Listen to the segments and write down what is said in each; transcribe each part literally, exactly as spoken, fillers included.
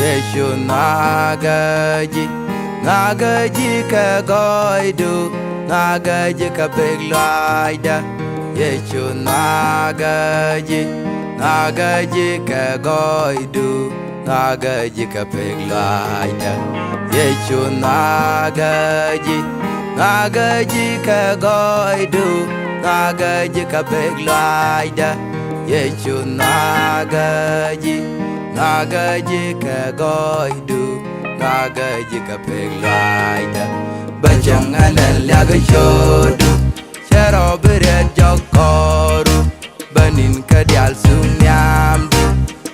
Yecu nhɔakɛ ji̱, nhɔakɛ ji̱ kɛ gɔɔydu, nhɔakɛ ji̱ kɛ pek lɔaacdä. Yecu nhɔakɛ ji̱, nhɔakɛ ji̱ kɛ gɔɔydu, nhɔakɛ ji̱ kɛ pek lɔaacdä. Yecu nhɔakɛ ji̱, nhɔakɛ ji̱ kɛ gɔɔydu, nhɔakɛ ji̱ kɛ pek lɔaacdä. Yecu nhɔakɛ ji̱, nhɔakɛ ji̱ kɛ gɔɔydu, nhɔakɛ ji̱ kɛ pek lɔaacdä. Bä cuɔ̱ŋ ɛn ɛ liak ɛ cio̱o̱kdu, cɛ rɔ bi riet jɔk kɔɔru. Bä ni̱n kä diaal thuk nhiamdu,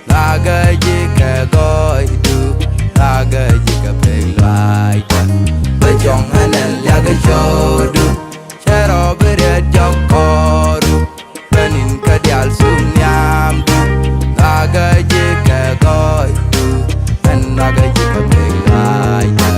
nhɔakɛ ji̱ kɛ gɔɔydu, nhɔakɛ ji̱ kɛ pek lɔaacdä. Bä cuɔ̱ŋ ɛn ɛ liak ɛ cio̱o̱kdu, cɛ rɔ bi riet jɔk kɔɔru. Bä ni̱n kä diaal thuk nhiamdu, nhɔakɛ ji̱ kɛ gɔɔydu, ɛn nhɔakɛ ji̱ kɛ pek lɔaacdä.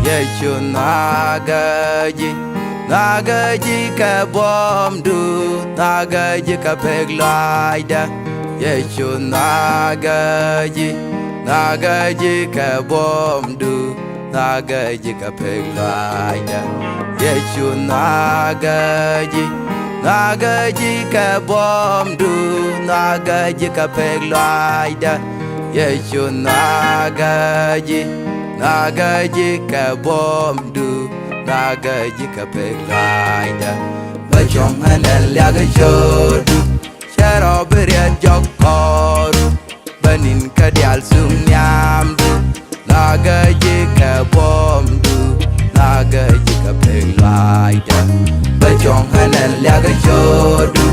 Yecu nhɔakɛ ji̱, nhɔakɛ ji̱ kɛ buɔ̱mdu, nhɔakɛ ji̱ kɛ pek lɔaacdä. Yecu nhɔakɛ ji̱, nhɔakɛ ji̱ kɛ buɔ̱mdu, nhɔakɛ ji̱ kɛ pek lɔaacdä. Yecu nhɔakɛ ji̱, nhɔakɛ ji̱ kɛ buɔ̱mdu, nhɔakɛ ji̱ kɛ pek lɔaacdä. Yecu nhɔakɛ ji̱, nhɔakɛ ji̱ kɛ buɔ̱mdu, nhɔakɛ ji̱ kɛ pek lɔaacdä. Bä cuɔ̱ŋ ɛn ɛ liak ɛ cio̱o̱kdu, cɛ rɔ bi riet jɔk kɔɔru. Bä ni̱n kä diaal thuk nhiamdu, nhɔakɛ ji̱ kɛ buɔ̱mdu, nhɔakɛ ji̱ kɛ pek lɔaacdä. Bä cuɔ̱ŋ ɛn ɛ liak ɛ cio̱o̱kdu,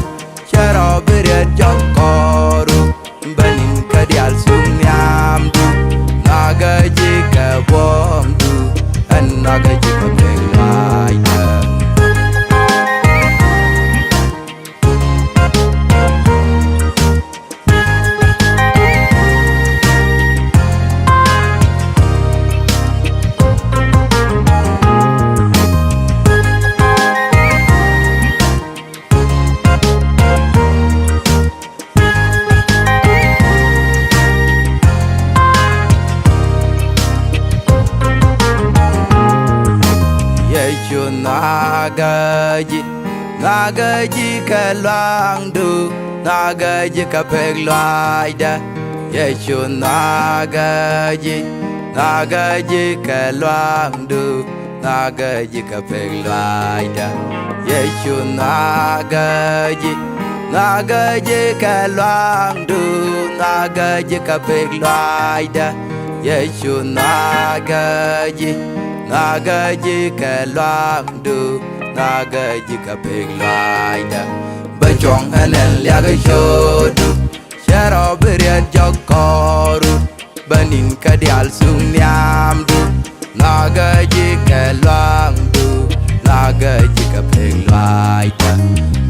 cɛ rɔ bi riet jɔk kɔɔru. Bä ni̱n kä diaal thuk nhiamdu, nhɔakɛ ji̱ kɛ buɔ̱mdu, ɛn nhɔakɛ ji̱ kɛ pek lɔaacdä. Yecu nhɔakɛ ji̱, nhɔakɛ ji̱ kɛ luaŋdu, nhɔakɛ ji̱ kɛ pek lɔaacdä. Yecu nhɔakɛ ji̱, nhɔakɛ ji̱ kɛ luaŋdu, nhɔakɛ ji̱ kɛ pek lɔaacdä. Yecu nhɔakɛ ji̱, nhɔakɛ ji̱ kɛ luaŋdu, nhɔakɛ ji̱ kɛ pek lɔaacdä. Yecu nhɔakɛ ji̱, nhɔakɛ ji̱ kɛ luaŋdu, nhɔakɛ ji̱ kɛ pek lɔaacdä. Bä cuɔ̱ŋ ɛn ɛ liak ɛ cio̱o̱kdu, cɛ rɔ bi riet jɔk kɔɔru. Bä ni̱n kä diaal thuk nhiamdu, nhɔakɛ ji̱ kɛ luaŋdu, nhɔakɛ ji̱ kɛ pek lɔaacdä.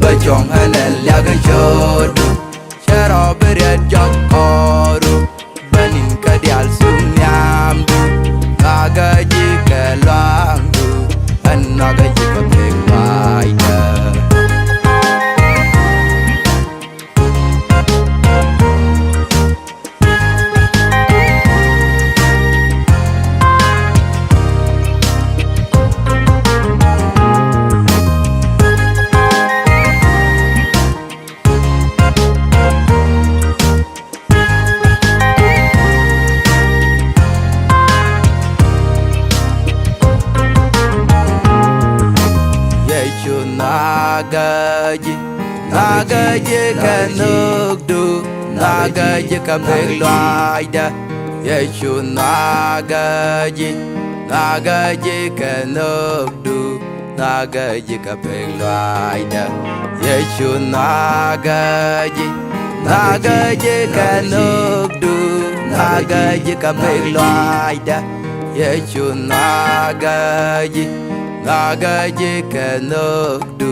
Bä cuɔ̱ŋ ɛn ɛ liak ɛ cio̱o̱kdu, cɛ rɔ bi riet jɔk kɔɔru. Bä ni̱n kä diaal thuk nhiamdu, nhɔakɛ ji̱ kɛ luaŋdu, ɛn nhɔakɛ ji̱ kɛ pek lɔaacdä. Yecu nhɔakɛ ji̱, nhɔakɛ ji̱ kɛ nhökdu, nhɔakɛ ji̱ kɛ pek lɔaacdä. Yecu nhɔakɛ ji̱, nhɔakɛ ji̱ kɛ nhökdu, nhɔakɛ ji̱ kɛ pek lɔaacdä. Yecu nhɔakɛ ji̱, nhɔakɛ ji̱ kɛ nhökdu, nhɔakɛ ji̱ kɛ pek lɔaacdä. Yecu nhɔakɛ ji̱, nhɔakɛ ji̱ kɛ nhökdu,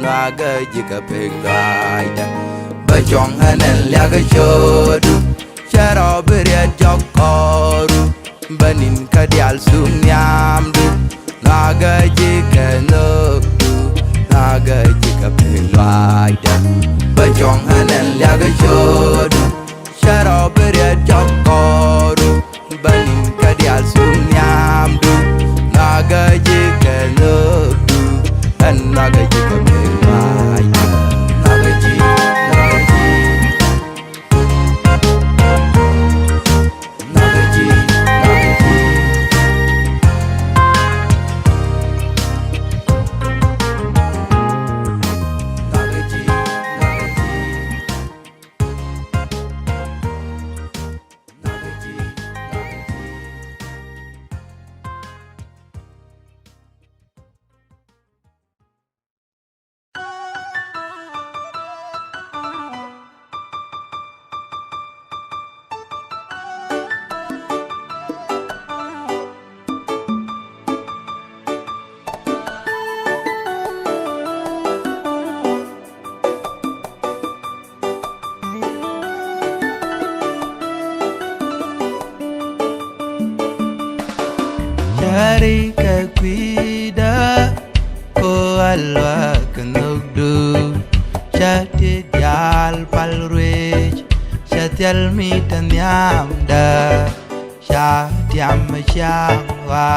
nhɔakɛ ji̱ kɛ pek lɔaacdä. Bä cuɔ̱ŋ ɛn ɛn liak kä cio̱du, cɛ rɔ bi riet jɔk kɔɔru, bä ni̱n kä diaal thuk nhiamdu, nhɔakɛ ji̱ kɛ nhökdu, nhɔakɛ ji̱ kɛ pek lɔaacdä. Bä cuɔ̱ŋ ɛn ɛn liak kä cio̱du, cɛ rɔ bi riet jɔk kɔɔru, bä ni̱n kä diaal thuk nhiamdu, nhɔakɛ ji̱ kɛ nhökdu, ɛn nhɔakɛ ji̱ kɛ pek lɔaacdä. Nhɔakɛ ji̱, nhɔakɛ ji̱. Cari kɛ kui̱dä, ko a luäk kɛ nhökdu. Ca ti diaal pal ruëëc, ca thil mi te nhiamdä. Ca tiam ciaŋ wa,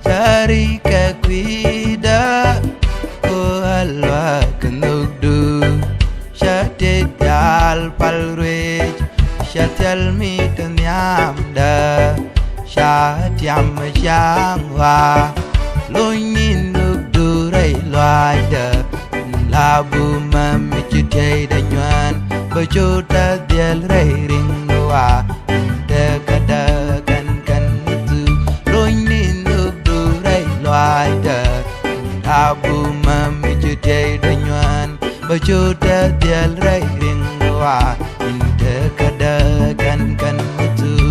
cari kɛ kui̱dä, ko a luäk kɛ nhökdu. Ca ti diaal pal ruëëc, ca thil mi te nhiamdä. Ca tiam ciaŋ wa, luny ni nhökdu rɛy lɔaacdä. La bumä mi ci tiɛydä nyuään, bä cu te dhiel rɛy riŋdu wa. Te kädä kɛn kɛn mi thuk, luny ni nhökdu rɛy lɔaacdä. La bumä mi ci tiɛydä nyuään, bä cu te dhiel rɛy riŋdu wa. Te kädä kɛn kɛn mi thuk.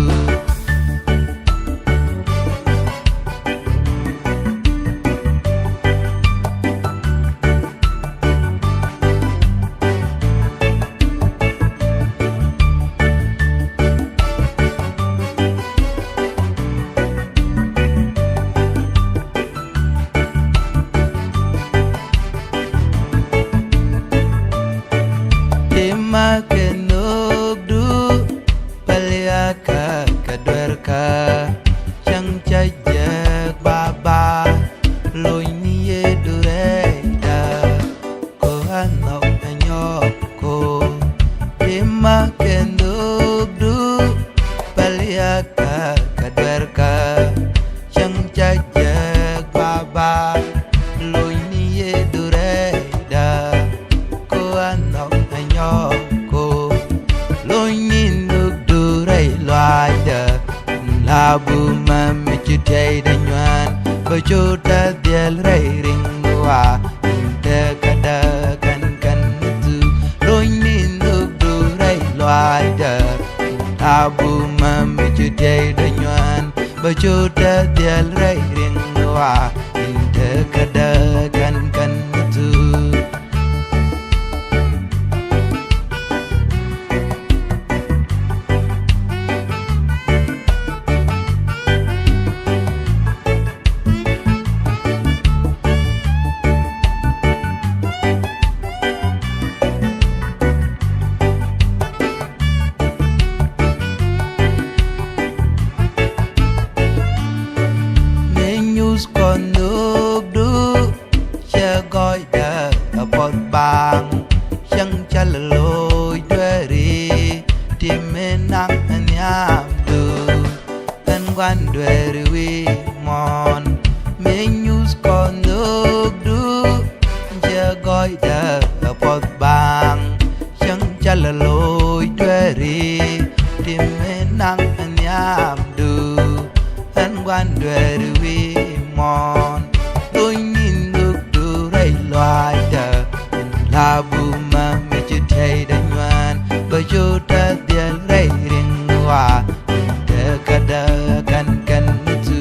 Tima kɛ nhökdu, paliakä kɛ duerkä, cäŋ ca jek baba, lony ni yɛ durɛɛda. Ko a nhɔk a nyɔk ko, tima kɛ nhökdu, paliakä kɛ duerkä, cäŋ ca jek baba, lony ni yɛ durɛɛda. Ko a nhɔk a nyɔk ko, lony ni nhökdu rɛy lɔaacdä. La bumä mi ci tiɛydä nyuään, bä cu te dhiel rɛy riŋdu wa. Te kädä kɛn kɛn mi thuk, lony ni nhökdu rɛy lɔaacdä. La bumä mi ci tiɛydä nyuään, bä cu te dhiel rɛy riŋdu wa. Te kädä kɛn kɛn mi thuk. Mëë nyuth kɔn nhökdu, cɛ gɔɔydä a puɔth baaŋ. Cäŋ ca lɛ loc dueeri, ti mëë naŋ ɛ nhiamdu, ɛn gua̱n dueeri wi̱i̱ muɔ̱ɔ̱n. Mëë nyuth kɔn nhökdu, cɛ gɔɔydä a puɔth baaŋ. Cäŋ ca lɛ loc dueeri, ti mëë naŋ ɛ nhiamdu, ɛn gua̱n dueeri wi̱i̱ muɔ̱ɔ̱n. Lony ni nhökdu rɛy lɔaacdä. La bumä mi ci tiɛydä nyuään, bä cu te dhiel rɛy riŋdu wa. Te kädä kɛn kɛn mi thuk.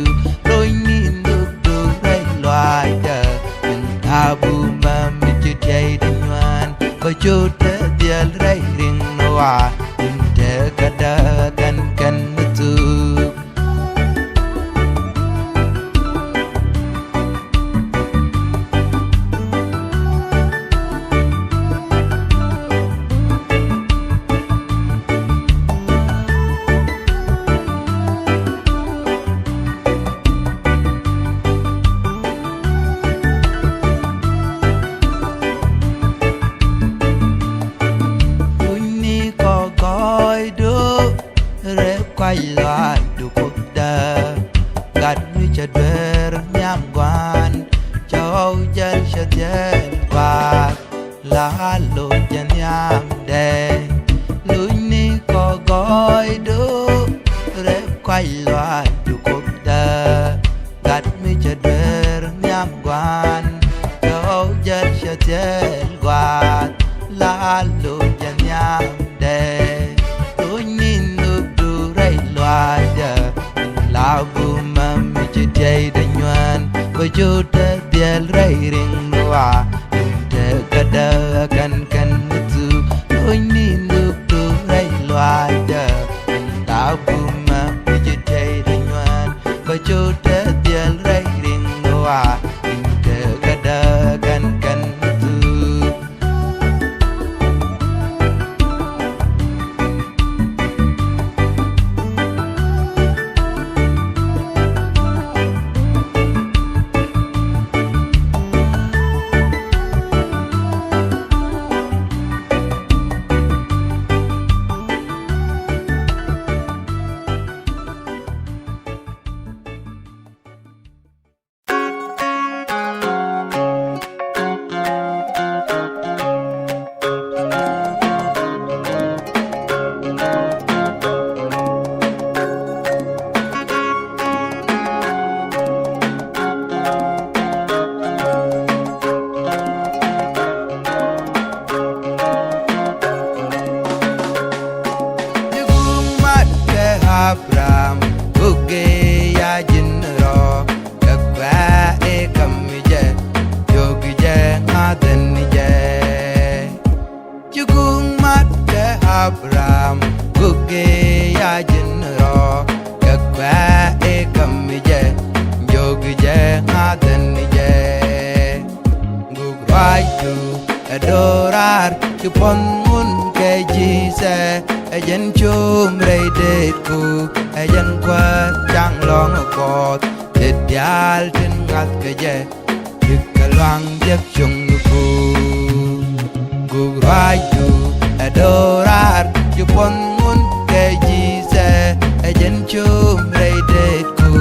Rep kuac luaac du Kuothdä, gat mi cɛ duer nhiam gua̱a̱n, cɛ ɣɔw jäl cɛ thiɛl gua̱a̱th, la loc jɛ nhiamdɛ. Lunyni kɔ gɔɔydu, rep kuac luaac du Kuothdä, gat mi cɛ duer nhiam gua̱a̱n, cɛ ɣɔw jäl cɛ thiɛl gua̱a̱th, la loc jɛ nhiamdɛ. Lunyni nhökdu rɛy luaacdä, la bumä mi ci tiɛydɛ nyuään, bä cu te dhiɛl rɛy riŋdu a, in te kädä kɛn kɛn mi thuk. Lunyni nhökdu rɛy luaacdä, la bumä mi ci tiɛydɛ nyuään, bä cu te dhiɛl rɛy riŋdu a, in te kädä kɛn kɛn mi thuk. Ji̱ guŋ mat kɛ Abraham, guk gee ya ji̱n rɔ, kɛ kuɛ ëë käm jɛ, jiök jɛ ŋa̱thɛn jɛ. Ji̱ guŋ mat kɛ Abraham, guk gee ya ji̱n rɔ, kɛ kuɛ ëë käm jɛ, jiök jɛ ŋa̱thɛn jɛ. Guk ruacdu ɛ do̱raar ci puɔ̱n ŋun kɛ Ji̱thɛ, ɛ jɛn com rɛy dëëtku, ɛ jɛn kuäär caŋ lɔ̱ŋ ɛ Kuɔth, dee diaal tin ŋa̱th kɛ jɛ, ti kɛ luaŋ jek cuŋ ni ku. Guk ruacdu ɛ do̱raar ci puɔ̱n ŋun kɛ Ji̱thɛ, ɛ jɛn com rɛy dëëtku,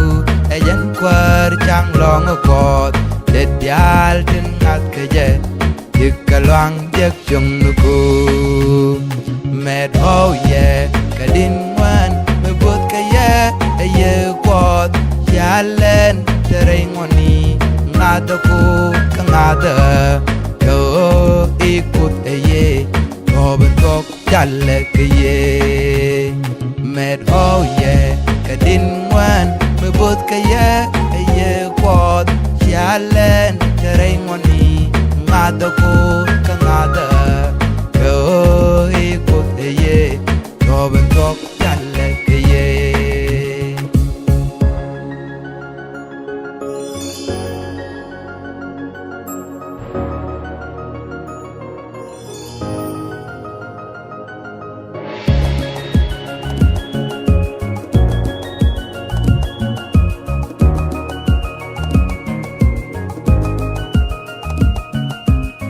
ɛ jɛn kuäär caŋ lɔ̱ŋ ɛ Kuɔth, dee diaal tin ŋa̱th kɛ jɛ, ti kɛ luaŋ jek cuŋ ni ku. Mɛt ɣɔw yɛ kɛ di̱t ŋuan mi bo̱th kɛ yɛ, ɛ yɛ Kuɔth, cia lɛn te rɛy ŋuɔ̱tni, ŋa̱thä ku kä ŋa̱thä, kɛ ɣöö i̱ Kuoth ɛ yɛ, tɔ̱ ben thuɔ̱k calɛ kɛ yɛ. Mɛt ɣɔw yɛ kɛ di̱t ŋuan mi bo̱th kɛ yɛ, ɛ yɛ Kuɔth, cia lɛn te rɛy ŋuɔ̱tni, ŋa̱thä ku kä ŋa̱thä, kɛ ɣöö i̱ Kuoth ɛ yɛ, tɔ̱ ben thuɔ̱k calɛ kɛ yɛ.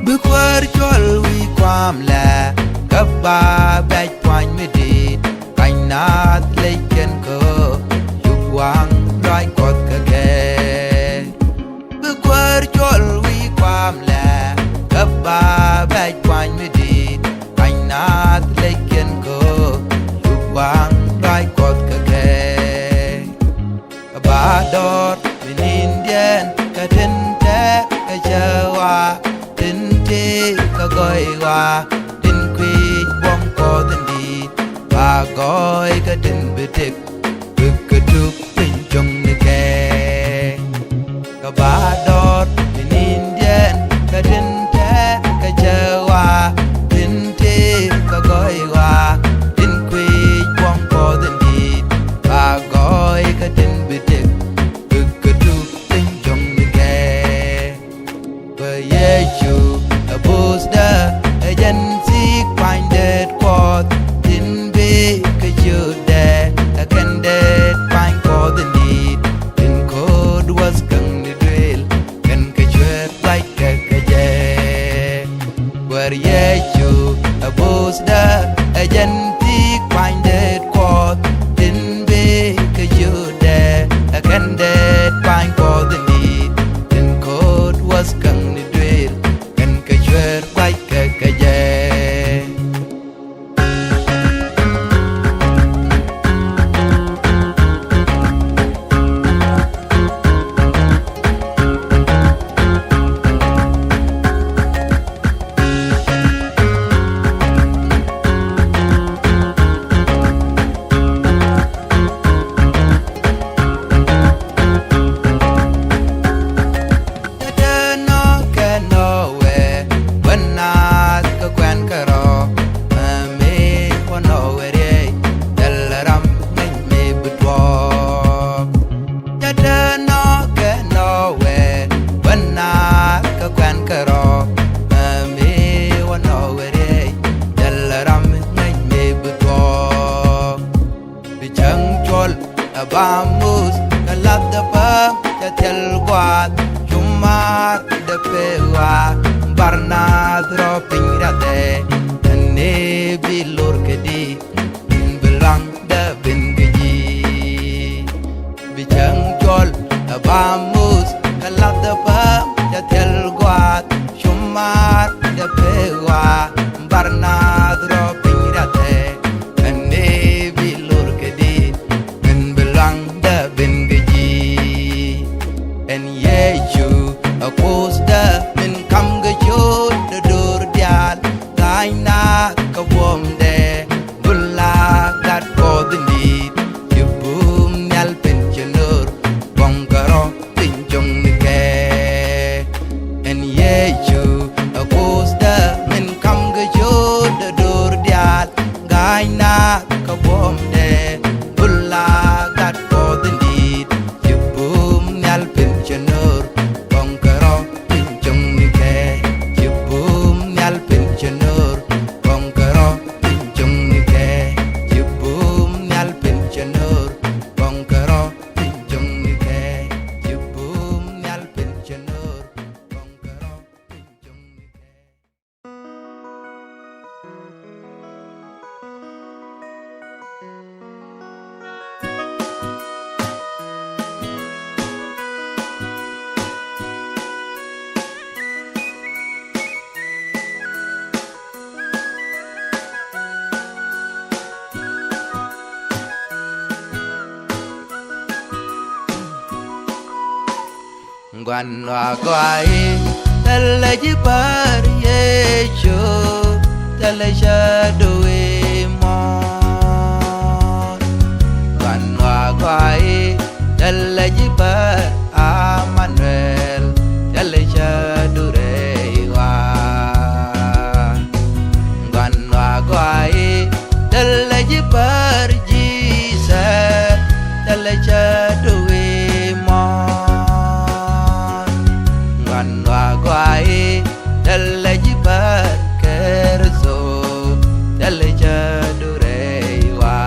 Bi kuäär cuɔl wi̱i̱ kua̱m lɛ, kä ba bɛc pua̱ny mi di̱i̱t, ka̱ny naath lec kɛn kä ɣöö, cuk waŋ luaac Kuɔth kä kɛ. Bi kuäär cuɔl wi̱i̱ kua̱m lɛ, kä ba bɛc pua̱ny mi di̱i̱t, ka̱ny naath lec kɛn kä ɣöö, cuk waŋ luaac Kuɔth kä kɛ. Kä ba dɔɔr mi ni̱ndiɛn kä tin tɛk kä cɛ wa, tin tëë kä gɔy wa, tin kui̱c buɔ̱m Kuɔth in di̱i̱t, ba gɔy kä tin bi tëk, bikɛ tuk piny cuŋ ni kɛ. Kä ba dɔɔr mi ni̱ndiɛn kä tin tɛk kä cɛ wa, tin tëë kä gɔy wa, tin kui̱c buɔ̱m Kuɔth in di̱i̱t, ba gɔy kä tin bi tëk, bikɛ tuk piny cuŋ ni kɛ. Bä Yecu ɛ bo̱thdä, ɛ jɛn thi̱i̱k pa̱ny det Kuɔth, tin bi kä ciötdɛ, ɛ kɛn det pa̱ny Kuɔth in di̱i̱t, tin ko̱o̱t wäth käŋ ni duëël, Cäŋ cuɔl ɛ ba muth kɛ lath ɛ päm cɛ thil gua̱a̱th. Cumar dee pek ɣɔaa bar naath rɔ piny rathɛ. Ɛn ni bi lor kɛ di in bi luaŋ dee ben kɛ ji̱. Bi cäŋ cuɔl ɛ ba muth kɛ lath ɛ päm cɛ thil gua̱a̱th. Cumar dee pek ɣɔaa bar naath rɔ piny rathɛ. Ɛn ni bi lor kɛ di in bi luaŋ dee ben kɛ ji̱. Ɛn Yecu ɛ Kuothdä min ka̱m kɛ ciötdä do̱r diaal. Ga̱a̱c naath kä buɔ̱mdɛ bula gat puɔ̱th in di̱i̱t. Ci bum nhial piny ci no̱r buɔ̱ŋ kärɔ̱ piny cuŋnikɛ. Ɛn Yecu ɛ Kuothdä min ka̱m kɛ ciötdä do̱r diaal. Ga̱a̱c naath kä buɔ̱mdɛ bula gat puɔ̱th in di̱i̱t. Ci bum nhial piny ci no̱r buɔ̱ŋ kärɔ̱ piny cuŋnikɛ. Ci bum nhial piny ci no̱r buɔ̱ŋ kärɔ̱ piny cuŋnikɛ. Ci bum nhial piny ci no̱r buɔ̱ŋ kärɔ̱ piny cuŋnikɛ. Ci bum nhial piny ci no̱r buɔ̱ŋ kärɔ̱ piny cuŋnikɛ. Gua̱n wa gɔaayi, thilɛ ji̱ päär Yecu, thilɛ cä duwi muɔ̱ɔ̱n. Gua̱n wa gɔaayi, thilɛ ji̱ päär Amanuel, thilɛ cä du rɛy wa. Gua̱n wa gɔaayi, thilɛ ji̱ päär Jesus, thilɛ cä duwi muɔ̱ɔ̱n. Gua̱n wa gɔaayi, thilɛ ji̱ päär Kritho, thilɛ cä du rɛy wa.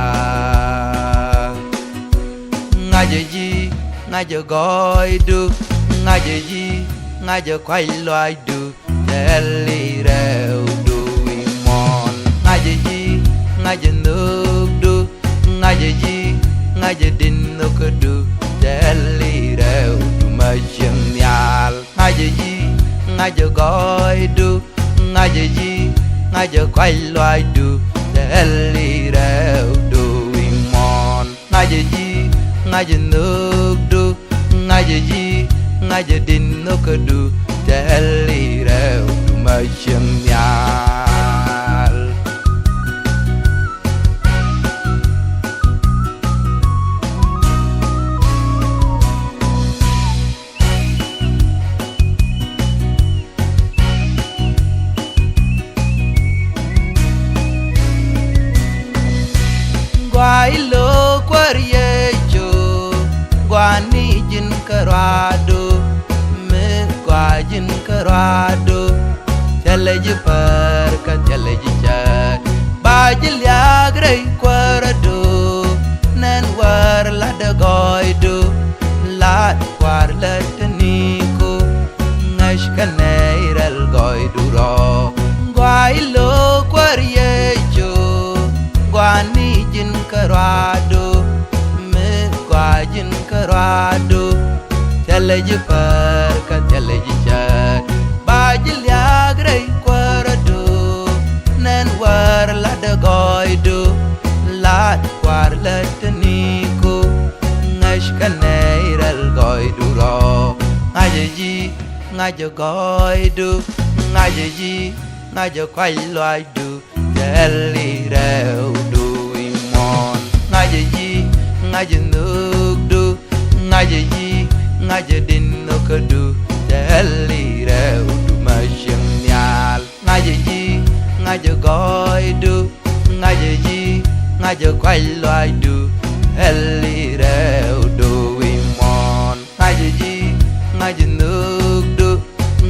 Ŋa̱cä ji̱, ŋa̱cä gɔɔydu, ŋa̱cä ji̱, ŋa̱cä kua̱c lɔaacdu, thil i̱ rɛwdu wi̱i̱ muɔ̱ɔ̱n. Ŋa̱cä ji̱, ŋa̱cä nhökdu, ŋa̱cä ji̱, ŋa̱cä di̱t nhökädu, thil i̱ rɛwdu mä cieŋ nhial. Ŋa̱cä ji̱, ŋa̱cä gɔɔydu, ŋa̱cä ji̱, ŋa̱cä kua̱c lɔaacdu, thil i̱ rɛwdu wi̱i̱ muɔ̱ɔ̱n. Ŋa̱cä ji̱, ŋa̱cä nhökdu, ŋa̱cä ji̱, ŋa̱cä di̱t nhökädu, thil i̱ rɛwdu mä cieŋ nhial. Gɔaa i̱ lo̱k Kuäär Yecu, gɔaa ni ji̱n kärɔaadu, mi gɔaa ji̱n kärɔaadu. Thilɛ ji̱ päär kä thilɛ ji̱ cäät, ba ji̱ liaak rɛy kuäärädu. Nɛn wäär la̱tdä gɔɔydu, la̱t Kua̱r lät te ni̱i̱ku. Ŋäc kɛnɛ i̱ rɛl gɔɔydu rɔ. Gɔaa i̱ lo̱k Kuäär Yecu, gɔaa ni ji̱n kärɔaadu, mi gɔaa ji̱n kärɔaadu. Thilɛ ji̱ päär kä thilɛ ji̱ cäät, ba ji̱ liaak rɛy kuäärädu. Nɛn wäär la̱tdä gɔɔydu, la̱t Kua̱r lät te ni̱i̱ku. Ŋäc kɛnɛ i̱ rɛl gɔɔydu rɔ. Ŋa̱cä ji̱, ŋa̱cä gɔɔydu, ŋa̱cä ji̱, ŋa̱cä kua̱c lɔaacdu, thil i̱ rɛwdu wi̱i̱ muɔ̱ɔ̱n. Ŋa̱cä ji̱, ŋa̱cä nhökdu, ŋa̱cä ji̱, ŋa̱cä di̱t nhökädu, thil i̱ rɛwdu mä cieŋ nhial. Ŋa̱cä ji̱, ŋa̱cä gɔɔydu, ŋa̱cä ji̱, ŋa̱cä kua̱c lɔaacdu, thil i̱ rɛwdu wi̱i̱ muɔ̱ɔ̱n. Ŋa̱cä ji̱, ŋa̱cä nhökdu,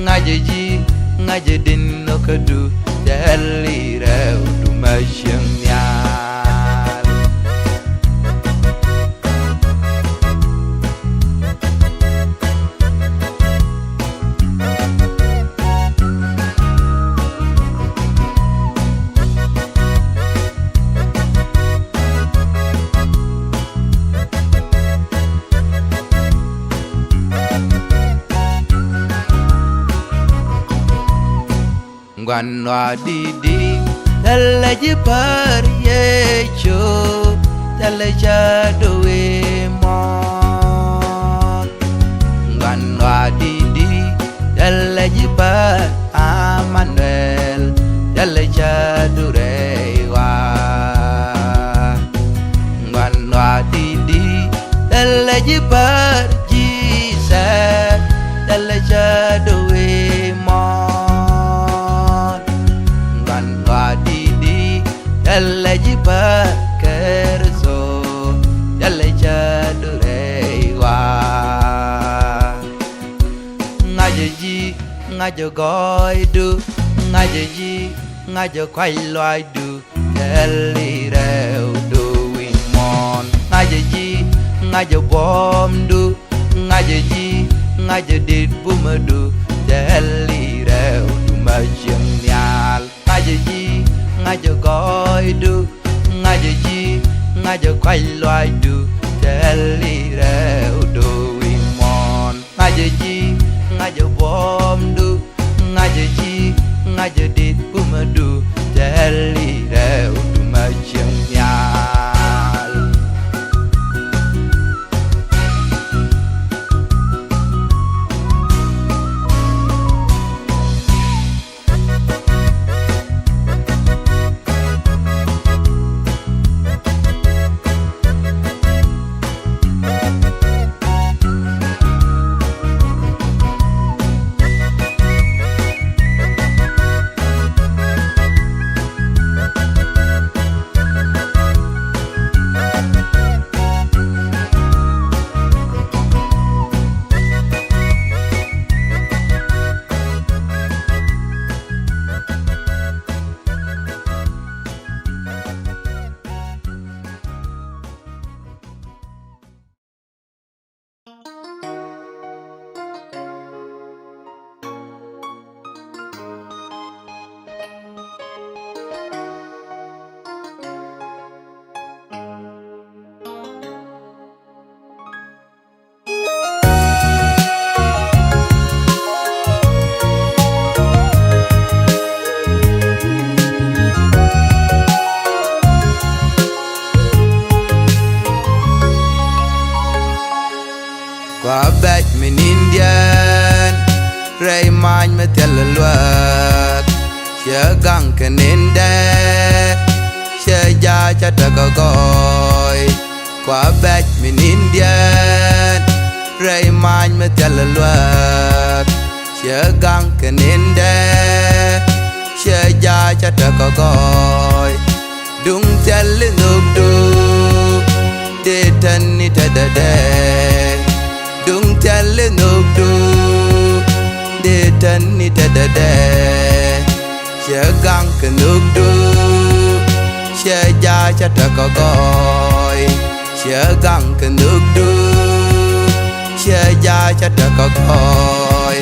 ŋa̱cä ji̱, ŋa̱cä di̱t nhökädu, thil i̱ rɛwdu mä cieŋ nhial. Gua̱n wa di̱di̱, thilɛ ji̱ päär Yecu, thilɛ cä du wi̱i̱ muɔ̱ɔ̱n. Gua̱n wa di̱di̱, thilɛ ji̱ päär Amanuel, thilɛ cä du rɛy wa. Gua̱n wa di̱di̱, thilɛ ji̱ päär Jisɛs, thilɛ cä du wi̱i̱ muɔ̱ɔ̱n. Gua̱n wa di̱di̱, thilɛ ji̱ päär Kritho, thilɛ cä du rɛy wa. Ŋa̱cä ji̱, ŋa̱cä gɔɔydu, ŋa̱cä ji̱, ŋa̱cä kua̱c lɔaacdu, thil i̱ rɛwdu wi̱i̱ muɔ̱ɔ̱n. Ŋa̱cä ji̱, ŋa̱cä buɔ̱ɔ̱mdu, ŋa̱cä ji̱, ŋa̱cä di̱t bumädu, thil i̱ rɛwdu ma cieŋ nhial. Ŋa̱cä ji̱, ŋa̱cä gɔɔydu, ŋa̱cä ji̱, ŋa̱cä kua̱c lɔaacdu, thil i̱ rɛwdu wi̱i̱ muɔ̱ɔ̱n. Ŋa̱cä ji̱, ŋa̱cä buɔ̱ɔ̱mdu, ŋa̱cä ji̱, ŋa̱cä di̱t bumädu, thil i̱ rɛwdu ma cieŋ nhial. Kua bɛc mi ni̱ndiɛn rɛy ma̱ny mi thil luäk. Ciɛ gaŋ kɛ ni̱ndɛ, ciɛ ja̱ cä tekɛ gɔɔy. Kua bɛc mi ni̱ndiɛn rɛy ma̱ny mi thil luäk. Ciɛ gaŋ kɛ ni̱ndɛ, ciɛ ja̱ cä tekɛ gɔɔy. Duŋ thil i̱ nhökdu, dee tɛn i̱ te dädɛ. Duŋ thil i̱ nhökdu, dee tɛn i̱ te dädɛ. Ciɛ gaŋ kɛ nhökdu, ciɛ ja̱ cä tekɛ gɔɔy. Ciɛ gaŋ kɛ nhökdu, ciɛ ja̱ cä tekɛ gɔɔy.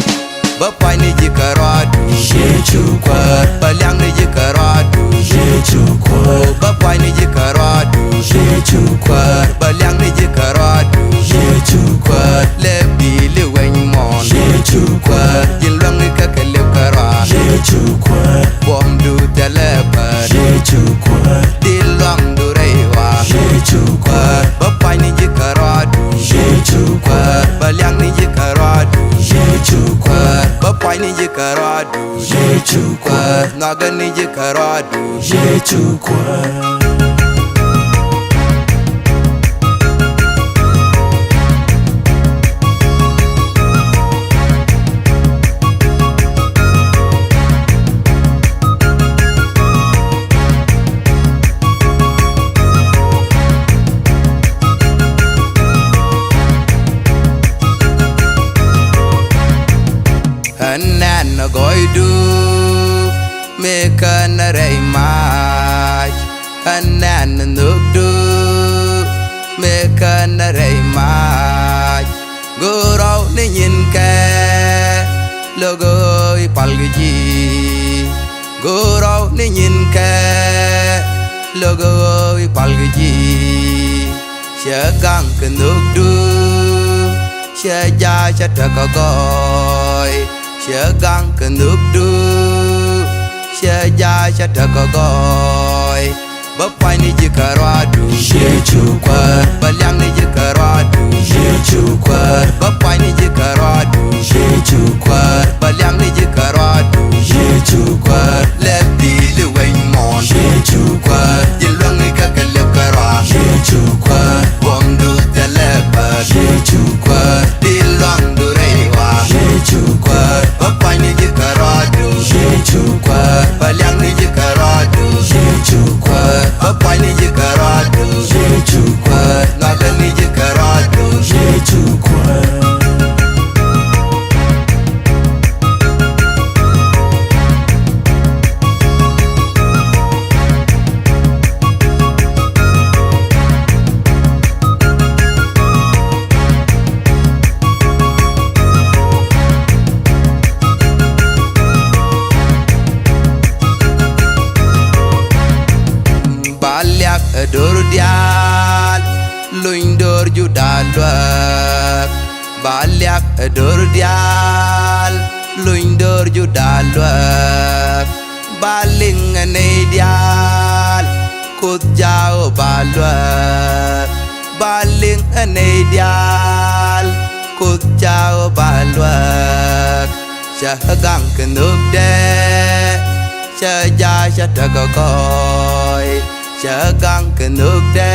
Bä pua̱ny ni ji̱ kärɔadu Yecu Kuäär. Bä liaŋ ni ji̱ kärɔadu Yecu Kuäär. Bä pua̱ny ni ji̱ kärɔadu Yecu Kuäär. Bä liaŋ ni ji̱ kärɔadu Yecu Kuäär. Lɛ bi̱i̱li weny muɔ̱ɔ̱n Yecu Kuäär. Ji̱n luäŋ ni kä kɛ lëp kärɔa Yecu Kuäär. Buɔ̱mdu thilɛ päär Yecu Kuäär. Di luaŋdu rɛy wa Yecu Kuäär. Bä pua̱ny ni ji̱ kärɔadu Yecu Kuäär. Bä liaŋ ni ji̱ kärɔadu Yecu Kuäär. Bä pua̱ny ni ji̱ kärɔadu Yecu Kuäär. Nhɔakɛ ni ji̱ kärɔadu Yecu Kuäär. Ɣän nɛn ɛ gɔɔydu mëë kän rɛy mac. Ɣän nɛn ɛ nhökdu mëë kän rɛy mac. Go̱o̱r rɔw ni nyinkɛ, lo̱k ɣöö i̱ pal kɛ ji̱. Go̱o̱r rɔw ni nyinkɛ, lo̱k ɣöö i̱ pal kɛ ji̱. Ciɛ gaŋ kɛ nhökdu, ciɛ ja̱ cä tekɛ gɔɔy. Ciɛ gaŋ kɛ nhökdu, Cɛ ja̱ cɛ tekɛ gɔɔy. Bä pua̱nyni ji̱ kärɔadu. Yecu Kuäär. Bä liakni ji̱ kärɔadu. Yecu Kuäär. Bä pua̱nyni ji̱ kärɔadu. Yecu Kuäär. Bä liakni ji̱ kärɔadu. Yecu Kuäär. Lɛ pi̱i̱li wec muɔ̱ɔ̱n. Yecu Kuäär. Ji̱ luäŋni kä kɛ lep kärɔa. Yecu Kuäär. Buɔ̱mdu thilɛ bär. Yecu Kuäär. Di luaŋdu rɛy wa. Yecu Kuäär. Bä pua̱nyni ji̱ kärɔadu. Yecu Kuäär. Bä liakni ji̱ kärɔadu. Yecu Kuäär. Bä pua̱nyni ji̱ kärɔadu. Yecu Kuäär. Ŋa̱kɛni ji̱ kärɔadu. Yecu Kuäär. Ba liak ɛ do̱r diaal, luny do̱r Juda luäk. Ba liak ɛ do̱r diaal, luny do̱r Juda luäk. Ba liŋ ɛ nɛy diaal, Kuoth Jehova luäk. Ba liŋ ɛ nɛy diaal, Kuoth Jehova luäk. Cä gaŋ kɛ nhökdɛ, cä ja̱ cä tekɛ gɔɔy. Cä gaŋ kɛ nhökdɛ,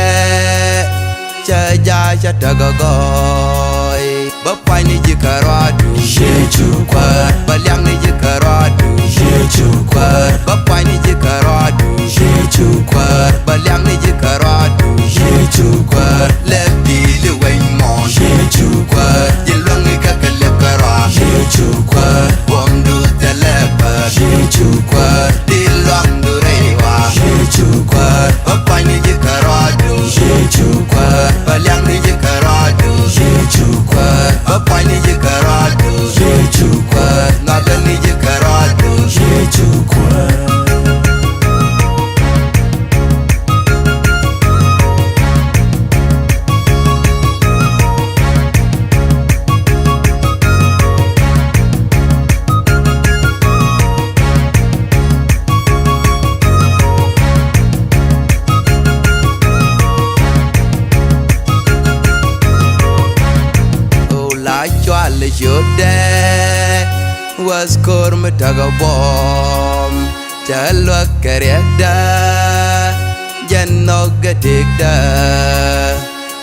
cä ja̱ cä tekɛ gɔɔy. Bä pua̱nyni ji̱ kärɔadu. Yecu Kuäär. Bä liakni ji̱ kärɔadu. Yecu Kuäär. Bä pua̱nyni ji̱ kärɔadu. Yecu Kuäär. Bä liakni ji̱ kärɔadu. Yecu Kuäär. Lɛ pi̱i̱li wec muɔ̱ɔ̱n. Yecu Kuäär. Ji̱ luäŋni kä kɛ lep kärɔa. Yecu Kuäär. Buɔ̱mdu thilɛ bär. Yecu Kuäär. Di luaŋdu rɛy wa. Yecu Kuäär. Bä pua̱nyni ji̱ kärɔadu. Yecu Kuäär. Bä liakni ji̱ kärɔadu. Yecu Kuäär. Bä pua̱nyni ji̱ kärɔadu. Yecu Kuäär. Ŋa̱kɛni ji̱ kärɔadu. Yecu Kuäär. La cɔal ciötdɛ, wäth ko̱r mi tekɛ buɔ̱m. Cä luäk kɛ riɛkdä, jɛn nhɔk kɛ tëkdä.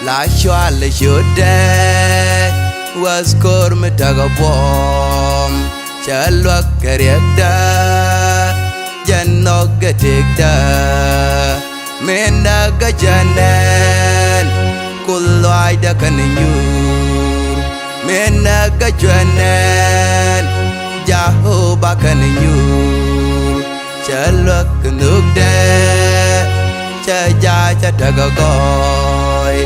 La cɔal ciötdɛ, wäth ko̱r mi tekɛ buɔ̱m. Cä luäk kɛ riɛkdä, jɛn nhɔk kɛ tëkdä. Min näk kä jɛn nɛn, Kuoth lɔaacdä kɛnɛ nyuur. Min näk kä jɛn nɛn, Jehova kɛnɛ nyuur. Cä luäk kɛ nhökdɛ, cä ja̱ cä tekɛ gɔɔy.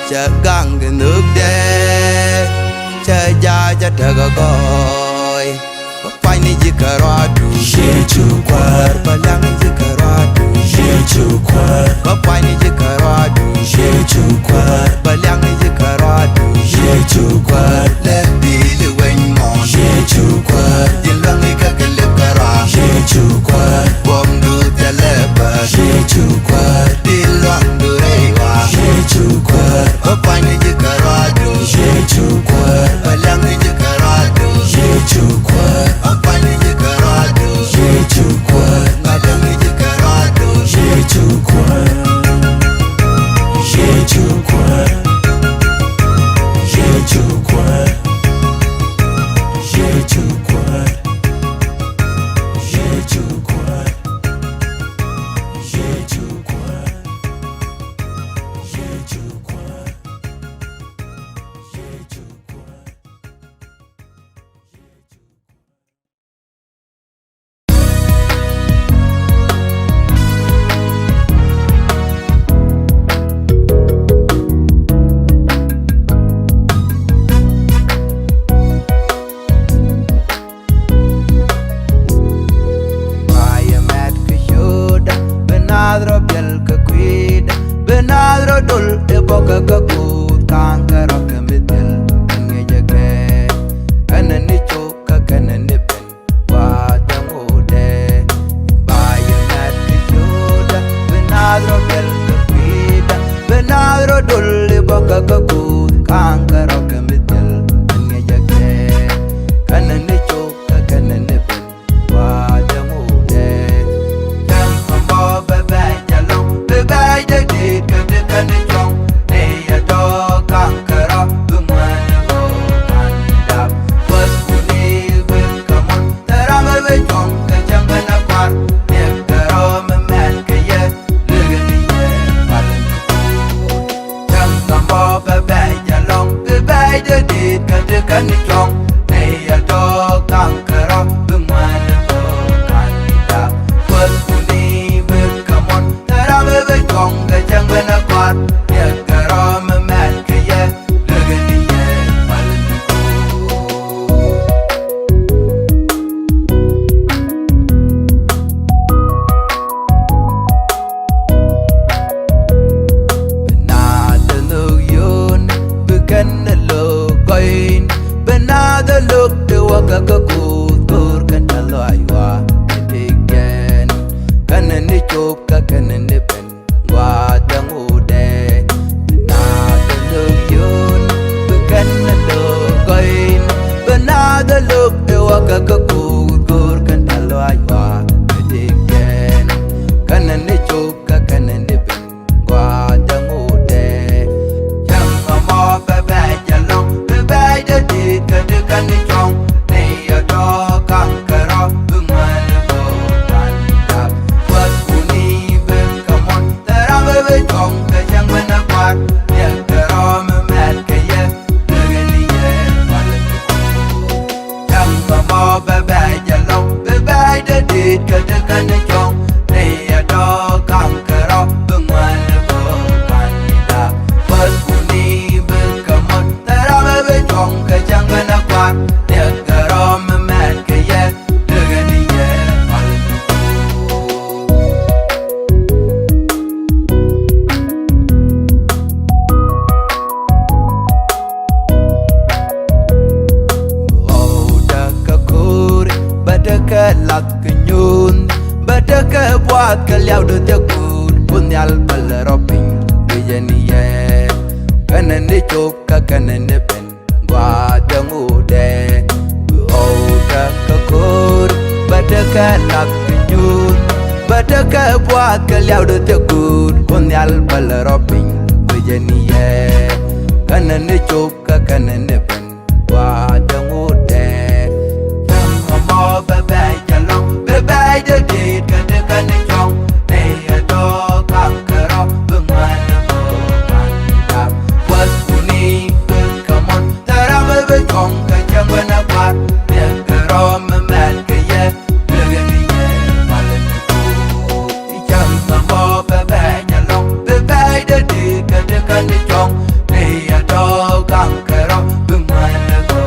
Cä gaŋ kɛ nhökdɛ, cä ja̱ cä tekɛ gɔɔy. Bä pua̱nyni ji̱ kärɔadu. Yecu Kuäär. Bä liakni ji̱ kärɔadu. Yecu Kuäär. Bä pua̱nyni ji̱ kärɔadu. Yecu Kuäär. Bä liakni ji̱ kärɔadu. Yecu Kuäär. Lɛ pi̱i̱li wec muɔ̱ɔ̱n. Yecu Kuäär. Ji̱ luäŋni kä kɛ lep kärɔa. Yecu Kuäär. Buɔ̱mdu thilɛ bär. Yecu Kuäär. Di luaŋdu rɛy wa. Yecu Kuäär. Bä pua̱nyni ji̱ kärɔadu. Yecu Kuäär. Bä liakni ji̱ kärɔadu. Yecu Kuäär. Bä pua̱nyni ji̱ kärɔadu. Yecu Kuäär. Bä liakni ji̱ kärɔadu. Yecu Kuäär. Yecu Kuäär. Bɛ bɛc ɛlɔ̱ŋ bi bɛc dee dit kä ti kɛn cuɔ̱ŋ. Nɛy ɛ tɔ̱ ka̱ŋ kärɔ̱ bi ŋuan ɛ bä ka̱n dak. Kuäth kuni bi kä muɔ̱n. Thɛrɛ bi bi cuɔ̱ŋ kɛ cäŋ bi nɛ kua̱r. Yɛ kärɔ̱ mi mɛn kɛ yɛ. Lek ni yɛ mal mi ku. Bi naath ɛ nhök yio̱o̱n, bi kɛn ɛ lo̱k gɔ̱yn. Bi naath ɛ lo̱k ti wä kä kä kuuth ko̱o̱r kɛn tɛ lɔaac wa kɛ tëkdiɛn. Kɛn ni cop kä kɛn ni ben gua̱a̱th ɛ ŋotdɛ. Bi naath ɛ lo̱k yio̱o̱n, bi kɛn ɛ lo̱k gɔ̱yn. Bi naath ɛ lo̱k ti wä kä kä kuuth ko̱o̱r kɛn tɛ lɔaac wa kɛ tëkdiɛn. Kɛn ni cop kä kɛn ni ben gua̱a̱th ɛ ŋotdɛ. Cäŋ ɛmɔ bɛ bɛc ɛlɔ̱ŋ, bi bɛc dee dit kä ti kɛn cuɔ̱ŋ. Nɛy ɛ tɔ̱ ka̱ŋ kärɔ̱ bi ŋuan ɛ bä ka̱n dak. Kuäth kuni bi kä muɔ̱n. Thɛrɛ bi bi cuɔ̱ŋ kɛ cäŋ bi nɛ kua̱r. Yɛ kärɔ̱ mi mɛn kɛ yɛ. Lek ni yɛ mal mi ku. Cäŋ ɛmɔ bɛ bɛc ɛlɔ̱ŋ, bi bɛc dee dit kä ti kɛn cuɔ̱ŋ. Nɛy ɛ tɔ̱ ka̱ŋ kärɔ̱ bi ŋuan ɛ bä ka̱n dak. Kuäth kuni bi kä muɔ̱n. Thɛrɛ bi bi cuɔ̱ŋ kɛ cäŋ bi nɛ kua̱r. Yɛ kärɔ̱ mi mɛn kɛ yɛ. Lek ni yɛ mal mi ku. Bi ɣɔw tekɛ ko̱o̱ri, bɛ tekɛ lath kɛ nyuuth, bɛ tekɛ buath kɛ liawdɛ thiakuut. Kuoth Nhial päl rɔ piny, guicɛ ni yɛ. Kɛnɛ ni cop kä kɛnɛ ni ben gua̱a̱th ɛ ŋotdɛ. Bi ɣɔw tekɛ ko̱o̱r, bɛ tekɛ lath kɛ nyuuth, bɛ tekɛ buath kɛ liawdɛ thiakuut. Kuoth Nhial päl rɔ piny, guicɛ ni yɛ. Kɛnɛ ni cop kä kɛnɛ ni ben gua̱a̱th ɛ ŋotdɛ. Cäŋ ɛmɔ bɛ bɛc ɛlɔ̱ŋ, bi bɛc dee dit kä ti kɛn cuɔ̱ŋ. Nɛy ɛ tɔ̱ ka̱ŋ kärɔ̱ bi ŋuan ɛ bä ka̱n dak. Kuäth kuni bi kä muɔ̱n. Thɛrɛ bi bi cuɔ̱ŋ kɛ cäŋ bi nɛ kua̱r. Yɛ kärɔ̱ mi mɛn kɛ yɛ. Lek ni yɛ mal mi ku. Cäŋ ɛmɔ bɛ bɛc ɛlɔ̱ŋ, bi bɛc dee dit kä ti kɛn cuɔ̱ŋ. Nɛy ɛ tɔ̱ ka̱ŋ kärɔ̱ bi ŋuan ɛ bä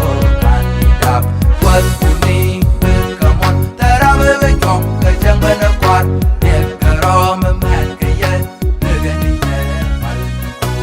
ka̱n dak. Kuäth kuni bi kä muɔ̱n. Thɛrɛ bi bi cuɔ̱ŋ kɛ cäŋ bi nɛ kua̱r. Yɛ kärɔ̱ mi mɛn kɛ yɛ. Lek ni yɛ mal mi ku.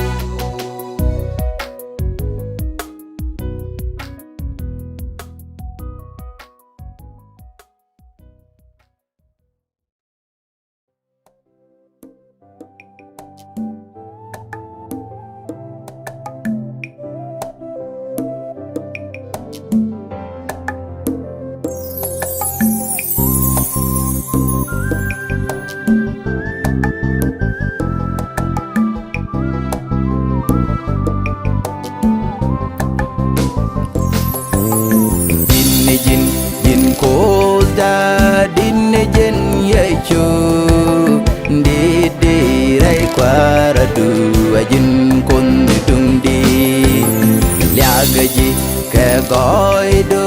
Ji̱n ni ji̱n, ji̱n Kuothda, ji̱n ni ji̱n Yecu. Di̱t di̱t rɛy kua̱radu, a ji̱n Kuoth ni duŋdi. Liakɛ ji̱ kɛ gɔɔydu,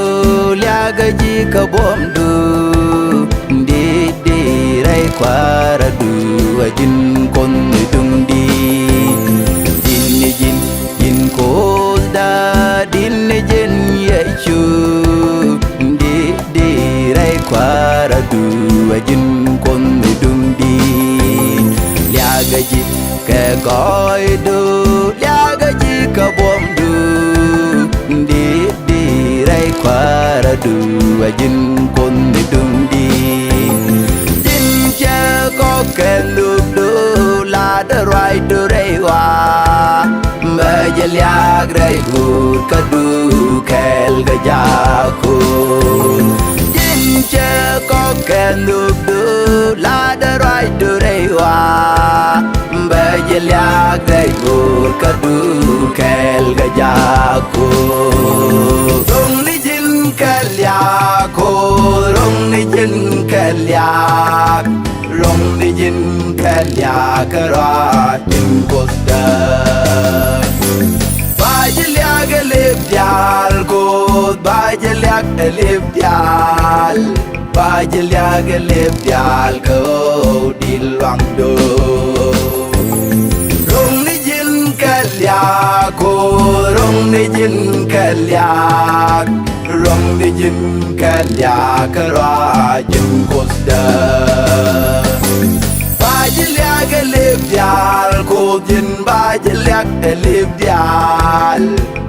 liakɛ ji̱ kɛ buɔ̱mdu. Di̱t di̱t rɛy kua̱radu, a ji̱n Kuoth ni duŋdi. Ji̱n ni ji̱n, ji̱n Kuothda, ji̱n ni ji̱n Yecu. Di̱t di̱t rɛy kua̱radu, a ji̱n Kuoth ni duŋdi. Liakɛ ji̱ kɛ gɔɔydu, liakɛ ji̱ kɛ buɔ̱mdu. Di̱t di̱t rɛy kua̱radu, a ji̱n Kuoth ni duŋdi. Ji̱n cɛ kɔk kɛ nhökdu, latdä ruacdu rɛy ɣɔaa. Bä jɛ liak rɛy go̱o̱r kädu kɛɛl kɛ jaku. Ji̱n cɛ kɔk kɛ nhökdu, latdä ruacdu rɛy ɣɔaa. Bä jɛ liak rɛy go̱o̱r kädu kɛɛl kɛ jaku. Ro̱ŋ ni ji̱n kɛ liak, Kuoth, ro̱ŋ ni ji̱n kɛ liak. Ro̱ŋ ni ji̱n kɛ liak kärɔa, ji̱n Kuothda. Lip diaal, ba ji̱ liak lip diaal kä ɣöö di luaŋdu. Ro̱ŋ ni ji̱n kɛ liak, ko ro̱ŋ ni ji̱n kɛ liak, ro̱ŋ ni ji̱n kɛ liak kä ruac ji̱n Kuothdä. Ba ji̱ liak lip diaal, ko ji̱n ba ji̱ liak lip diaal.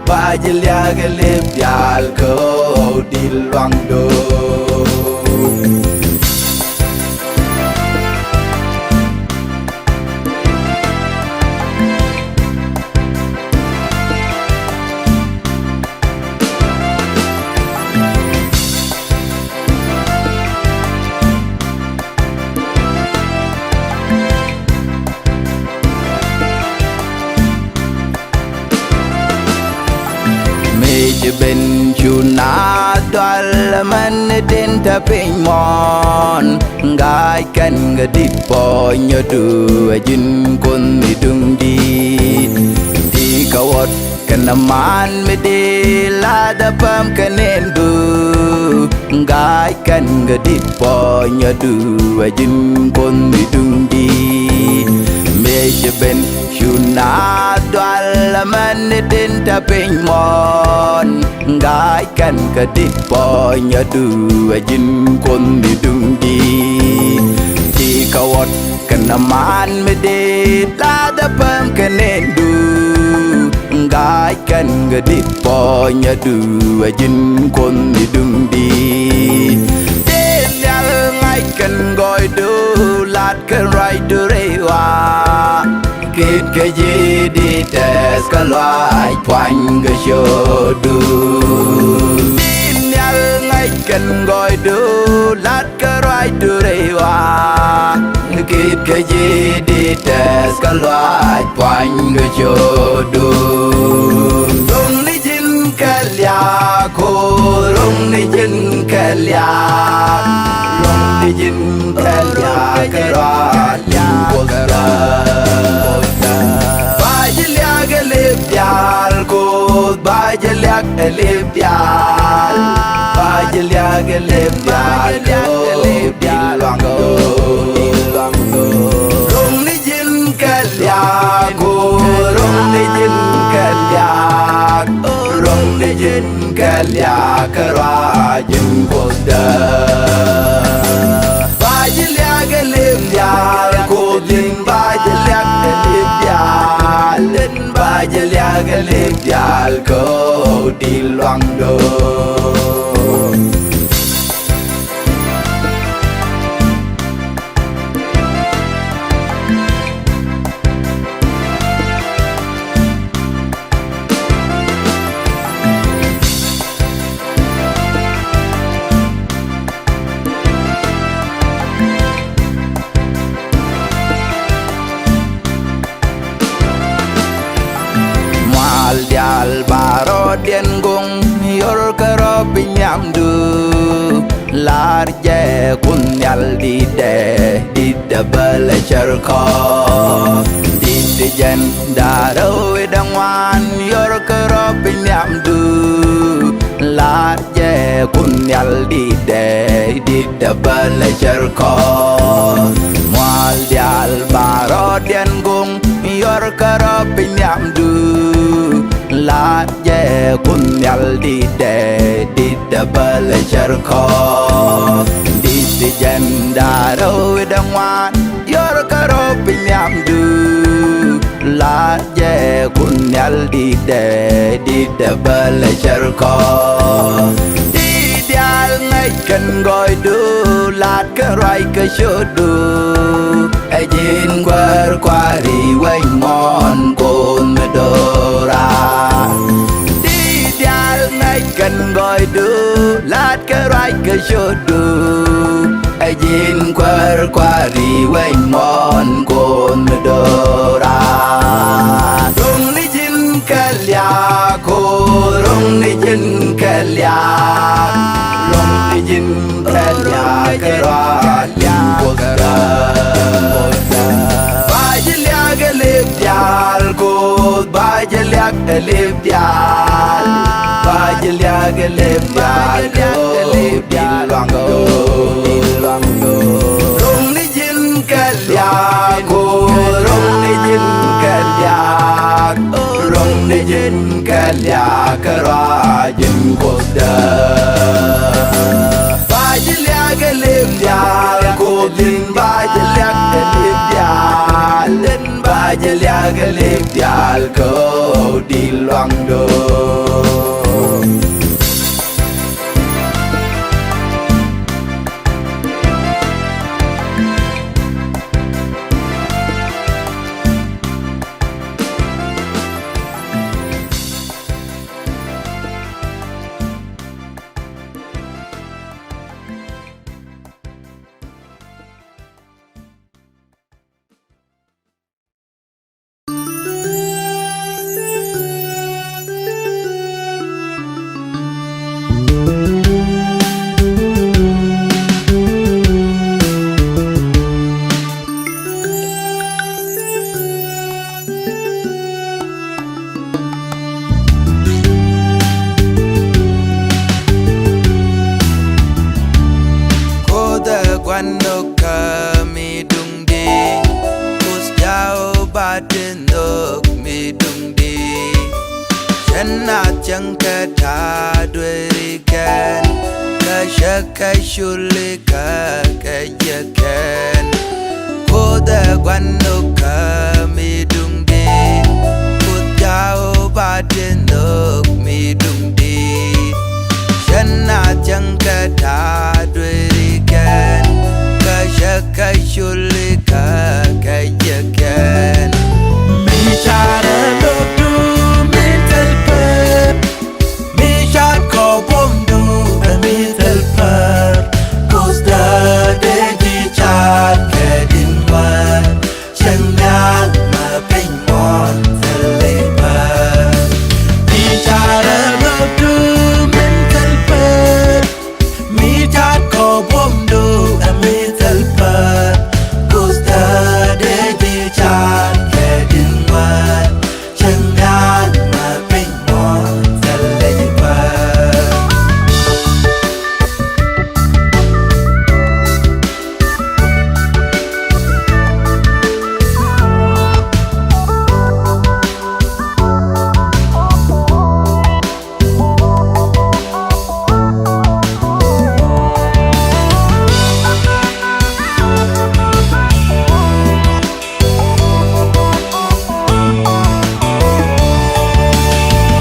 Ba ji̱ liak lip diaal kä ɣöö di luaŋdu. Mi ci ben cu naath dual, män tin te piny muɔ̱ɔ̱n. Ŋa̱c kɛn kɛ di̱t puɔ̱nyädu, ɛ ji̱n Kuoth mi duŋ di̱i̱t. Ti kɛ wuɔ̱t kɛnɛ man mi di̱i̱t, la̱thä päm kɛ nɛndu. Ŋa̱c kɛn kɛ di̱t puɔ̱nyädu, ɛ ji̱n Kuoth mi duŋ di̱i̱t. Mëë ci ben cu naath dual, män tin te piny muɔ̱ɔ̱n. Ŋa̱c kɛn kɛ di̱t puɔ̱nyädu, ɛ ji̱n Kuoth mi duŋ di̱i̱t. Ti kɛ wuɔ̱t kɛnɛ man mi di̱i̱t, la̱thä päm kɛ nɛndu. Ŋa̱c kɛn kɛ di̱t puɔ̱nyädu, ɛ ji̱n Kuoth mi duŋ di̱i̱t. Dee nhial ŋa̱c kɛn gɔɔydu, la̱t kɛn ruacdu rɛy ɣɔaa. Kit kɛ ji̱ di̱t tɛth kä luaac puany kɛ ciötdu. Dee nhial ŋa̱c kɛn gɔɔydu, la̱t kɛ ruacdu rɛy ɣɔaa. Kit kɛ ji̱ di̱t tɛth kä luaac puany kɛ ciötdu. Ro̱ŋ ni ji̱n kɛ liak, ko ro̱ŋ ni ji̱n kɛ liak. Ro̱ŋ ni ji̱n kɛ liak kɛ ruac ji̱n Kuothdä. Ba ji̱ liak lip diaal, Kuoth ba ji̱ liak lip diaal. Ba ji̱ liak lip diaal, ko di luaŋdu. Ro̱ŋ ni ji̱n kɛ liak, ko ro̱ŋ ni ji̱n kɛ liak. Ro̱ŋ ni ji̱n kɛ liak kɛ ruac ji̱n Kuothdä. Ba ji̱ liak lip diaal, Kuoth ji̱n ba ji̱ liak lip diaal. Ji̱n ba ji̱ liak lip diaal, ko di luaŋdu. Mual diaal ba rɔɔdiɛn goŋ, yɔr kɛ rɔ piny nhiamdu. Lar jɛ Kuoth Nhial di̱tdɛ, di̱tdɛ bä lɛ cär kɔ. Di̱t ti jɛn da̱rä wi̱dɛ ŋuan, yɔr kɛ rɔ piny nhiamdu. Lar jɛ Kuoth Nhial di̱tdɛ, di̱tdɛ bä lɛ cär kɔ. Mual diaal ba rɔɔdiɛn goŋ, yɔr kɛ rɔ piny nhiamdu. Lar jɛ Kuoth Nhial di̱tdɛ, di̱tdɛ bä lɛ cär kɔ. Di̱t ti jɛn da̱rä wi̱dɛ ŋuan, yɔr kɛ rɔ piny nhiamdu. Lar jɛ Kuoth Nhial di̱tdɛ, di̱tdɛ bä lɛ cär kɔ. Di̱t diaal ŋäc kɛn gɔɔydu, la̱t kɛn ruac kɛ ciötdu. Ɛ ji̱n kuäär kua̱ri wec muɔ̱ɔ̱n Kuoth mi do̱raar. Di̱t diaal ŋäc kɛn gɔɔydu, la̱t kɛn ruac kɛ ciötdu. Ɛ ji̱n kuäär kua̱ri wec muɔ̱ɔ̱n Kuoth mi do̱raar. Ro̱ŋ ni ji̱n kɛ liak, ko ro̱ŋ ni ji̱n kɛ liak. Ro̱ŋ ni ji̱n kɛ liak kɛ ruac ji̱n Kuothdä. Ba ji̱ liak ɛ lip diaal, Kuoth ba ji̱ liak ɛ lip diaal. Ba Ji̱ liak ɛ lip diaal kɛ ɣöö di luaŋ do̱r. Ro̱ŋ ni ji̱n kɛ liak kɛ ɣöö, ro̱ŋ ni ji̱n kɛ liak, ro̱ŋ ni ji̱n kɛ liak kɛ ruac in Kuothdä. Ba ji̱ liak ɛ lip diaal kɛ ɣöö, ba ji̱ liak ɛ lip diaal, ba ji̱ liak ɛ lip diaal kɛ ɣöö di luaŋ do̱r. Kuoth ɛ gua̱n nhök kä mi duŋdi, Kuoth jaw ba ti nhök mi duŋdi. Cɛ naath cäŋ kɛ ta̱a̱ dueeri kɛn, kä cä kɛ culi kä kɛ jiäk kɛn. Kuoth ɛ gua̱n nhök kä mi duŋdi, Kuoth jaw ba ti nhök mi duŋdi. Cä naath cäŋ kɛ ta̱a̱ dueeri kɛn, kä cä kɛ culi kä kɛ jiäk kɛn. Mi carɛ nhök du min thil pär, mi cat kɔ buɔ̱mdu ɛ mi thil pär. Kuothdä dee ji̱ cat kɛ di̱n ŋuan, cieŋ nhial ma piny muɔ̱ɔ̱n thil ley pär. Mi carɛ nhök du min thil pär, mi cat kɔ buɔ̱mdu ɛ mi thil pär. Kuothdä dee ji̱ cat kɛ di̱n ŋuan, cieŋ nhial ma piny muɔ̱ɔ̱n thil ley pär.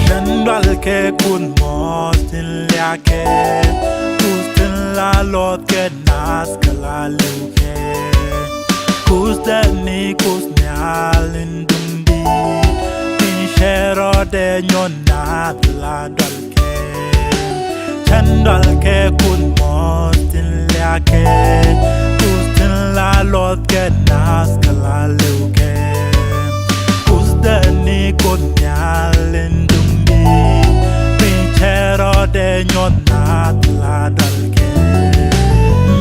Cän dual kɛ kun muɔ̱ɔ̱th tin liakɛ, Kuoth tin la luɔth kɛ naath kɛ la liw kɛ. Kuothdä ni Kuoth nhial in duŋdi, tin cɛ rɔɔdɛ nyuɔ̱n naath la dual kɛ. Cän dual kɛ kun muɔ̱ɔ̱th tin liakɛ, Kuoth tin la luɔth kɛ naath kɛ la liw kɛ. Kuothdä ni Kuoth nhial in duŋdi, piny cɛ rɔɔdɛ nyuɔ̱n naath la dual kɛ.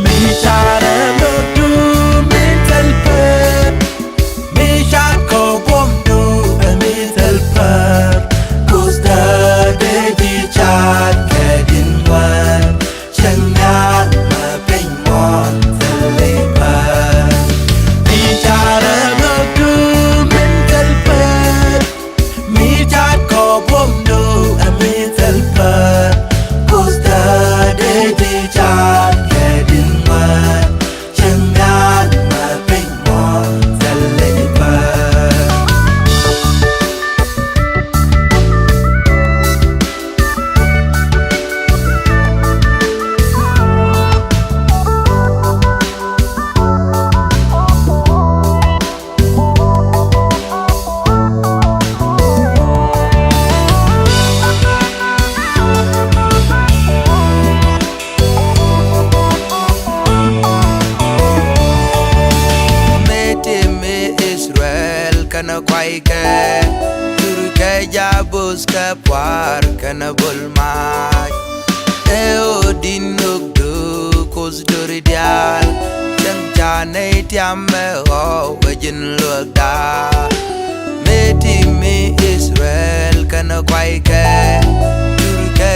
Mi carɛ nhök du min thil pär, mi cat kɔ buɔ̱mdu ɛ mi thil pär. Kuothdä dee ji̱ cat kɛ di̱n ŋuan, cieŋ nhial ma piny muɔ̱ɔ̱n thil ley pär. Mi carɛ nhök du min thil pär, mi cat kɔ buɔ̱mdu ɛ mi thil pär. Kuothdä dee ji̱ cat kɛ di̱n ŋuan, cieŋ nhial ma piny muɔ̱ɔ̱n thil ley pär. Mëë ti mi Israel kɛnɛ kuaykɛ, Cur kɛ Jabus kɛ pua̱a̱r kɛnɛ bol maac. Ɛ ɣöö di̱n nhök du Kuoth do̱ri diaal, cäŋ ca nɛy tiam ɛ ɣɔw ɛ ji̱n luäkda. Mëë ti mi Israel kɛnɛ kuaykɛ, Cur kɛ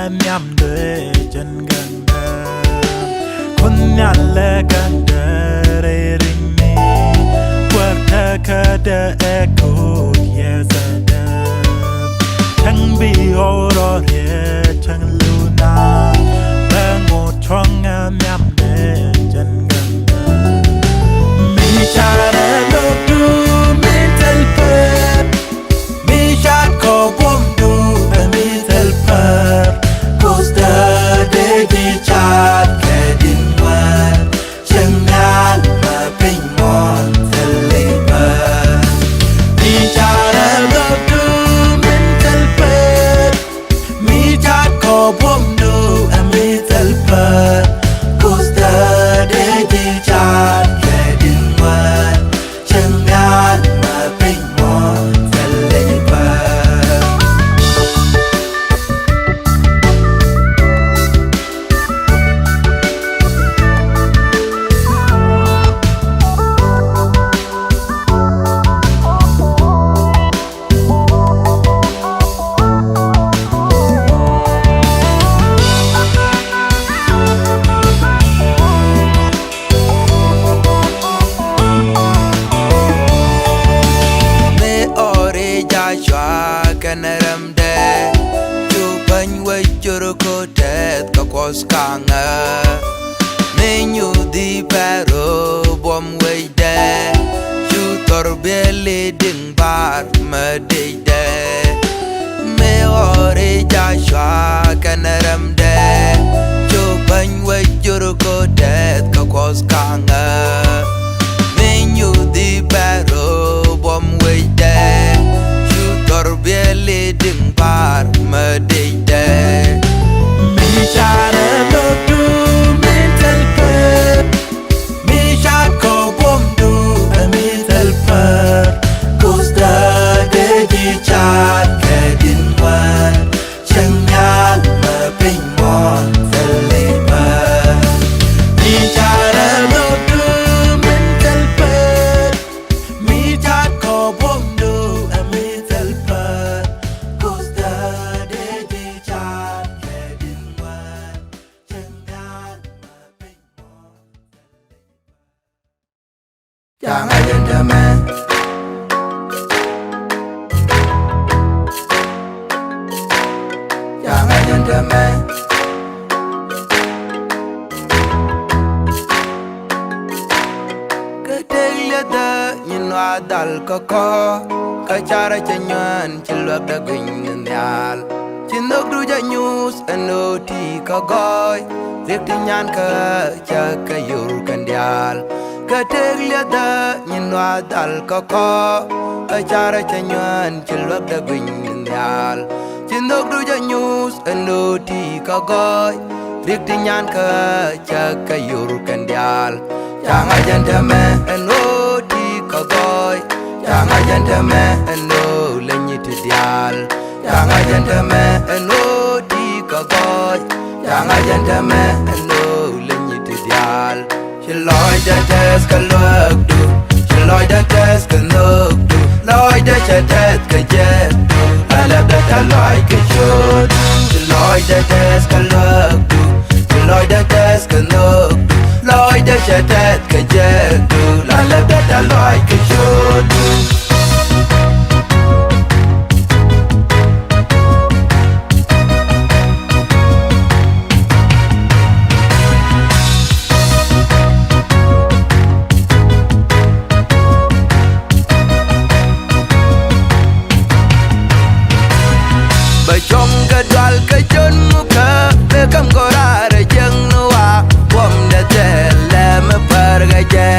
Nhiamdɛ jɛn gaŋdɛ, Kuoth Nhial ɛ gaŋdɛ rɛy ri̱ŋni. Kuäär tekädɛ ɛ ko̱o̱t yɛthädɛ. Cäŋ bi ɣɔw rɔ riet cäŋ luna, bɛ ŋot cuɔ̱ŋ ɛ nhiamdɛ jɛn gaŋdɛ. Mi carɛ lɔkdu mi thil pet, mi cat kɔ buɔ̱mdu ɛ mi thil pet. Kuoth dee ji̱ cat kɛ di̱t ŋuan, cieŋ nhial mɛ piny muɔ̱ɔ̱n thil i̱ pet. Mi carɛ lɔkdu mi thil pet, mi cat kɔ buɔ̱mdu ɛ mi thil pet. Kuoth dee ji̱ cat kɛ di̱t ŋuan, cieŋ nhial mɛ piny muɔ̱ɔ̱n thil i̱ pet. Mëë ɣɔri Jɔcua kɛnɛ rɛmdɛ, cu päny wec Jɛriko tɛth kä Kuɔth Kaŋä. Mëë nyuthi Pɛro buɔ̱m wecdɛ, cu thɔr biɛli diŋ baar mä dëcdɛ. Mëë ɣɔri Jɔcua kɛnɛ rɛmdɛ, cu päny wec Jɛriko tɛth kä Kuɔth Kaŋä. Mëë nyuthi Pɛro buɔ̱m wecdɛ, cu thɔr biɛli diŋ baar mä dëcdɛ. Mi carɛ lɔkdu mi thil pet, mi cat kɔ buɔ̱mdu ɛ mi thil pet. Kuoth dee ji̱ cat kɛ di̱t ŋuan, cieŋ nhial mɛ piny muɔ̱ɔ̱n thil i̱ pet. Mi carɛ lɔkdu mi thil pet, mi cat kɔ buɔ̱mdu ɛ mi thil pet. Kuoth dee ji̱ cat kɛ di̱t ŋuan, cieŋ nhial mɛ piny muɔ̱ɔ̱n thil i̱ pet. Caŋ a jɛn tämɛ. Caŋ a jɛn tämɛ. Kä tëk liɛthä nyin wa dhal kä kɔ, kä carɛ cɛ nyuään ci luäk dee guiny ni nhial. Ci nhök du jɛ nyuuth ɛn ɣöö ti kä gɔɔy, riɛk ti nyan kä cä kɛ yor kɛn diaal. Kä tëk liɛthä nyin wa dhal kä kɔ, kä carɛ cɛ nyuään ci luäk dee guiny ni nhial. Ci nhök du jɛ nyuuth ɛn ɣöö ti kä gɔɔy, riɛk ti nyan kä cä kɛ yor kɛn diaal. Caŋ a jɛn tämɛ ɛn ɣöö ti kä gɔɔy. Caŋ a jɛn tämɛ ɛn ɣöö leny ti diaal. Caŋ a jɛn tämɛ ɛn ɣöö ti kä gɔɔy. Caŋ a jɛn tämɛ ɛn ɣöö leny ti diaal. Ci lɔcdä tɛth kä luäkdu, ci lɔcdä tɛth kä nhökdu. Lɔcdä cɛ tɛth kä jɛkdu, la lɛpdä tɛ̈th lɔc kä ciötdu. Ci lɔcdä tɛth kä luäkdu, ci lɔcdä tɛth kä nhökdu. Lɔcdä cɛ tɛth kä jɛkdu, la lɛpdä tɛ̈th lɔc kä ciötdu. Bɛ cuɔ̱ŋ kɛ dual kɛ cön mukä, bɛ käm gɔ̱raar ɛ jiäkni wa. Buɔ̱mdɛ thilɛ mi pär kɛ jɛ.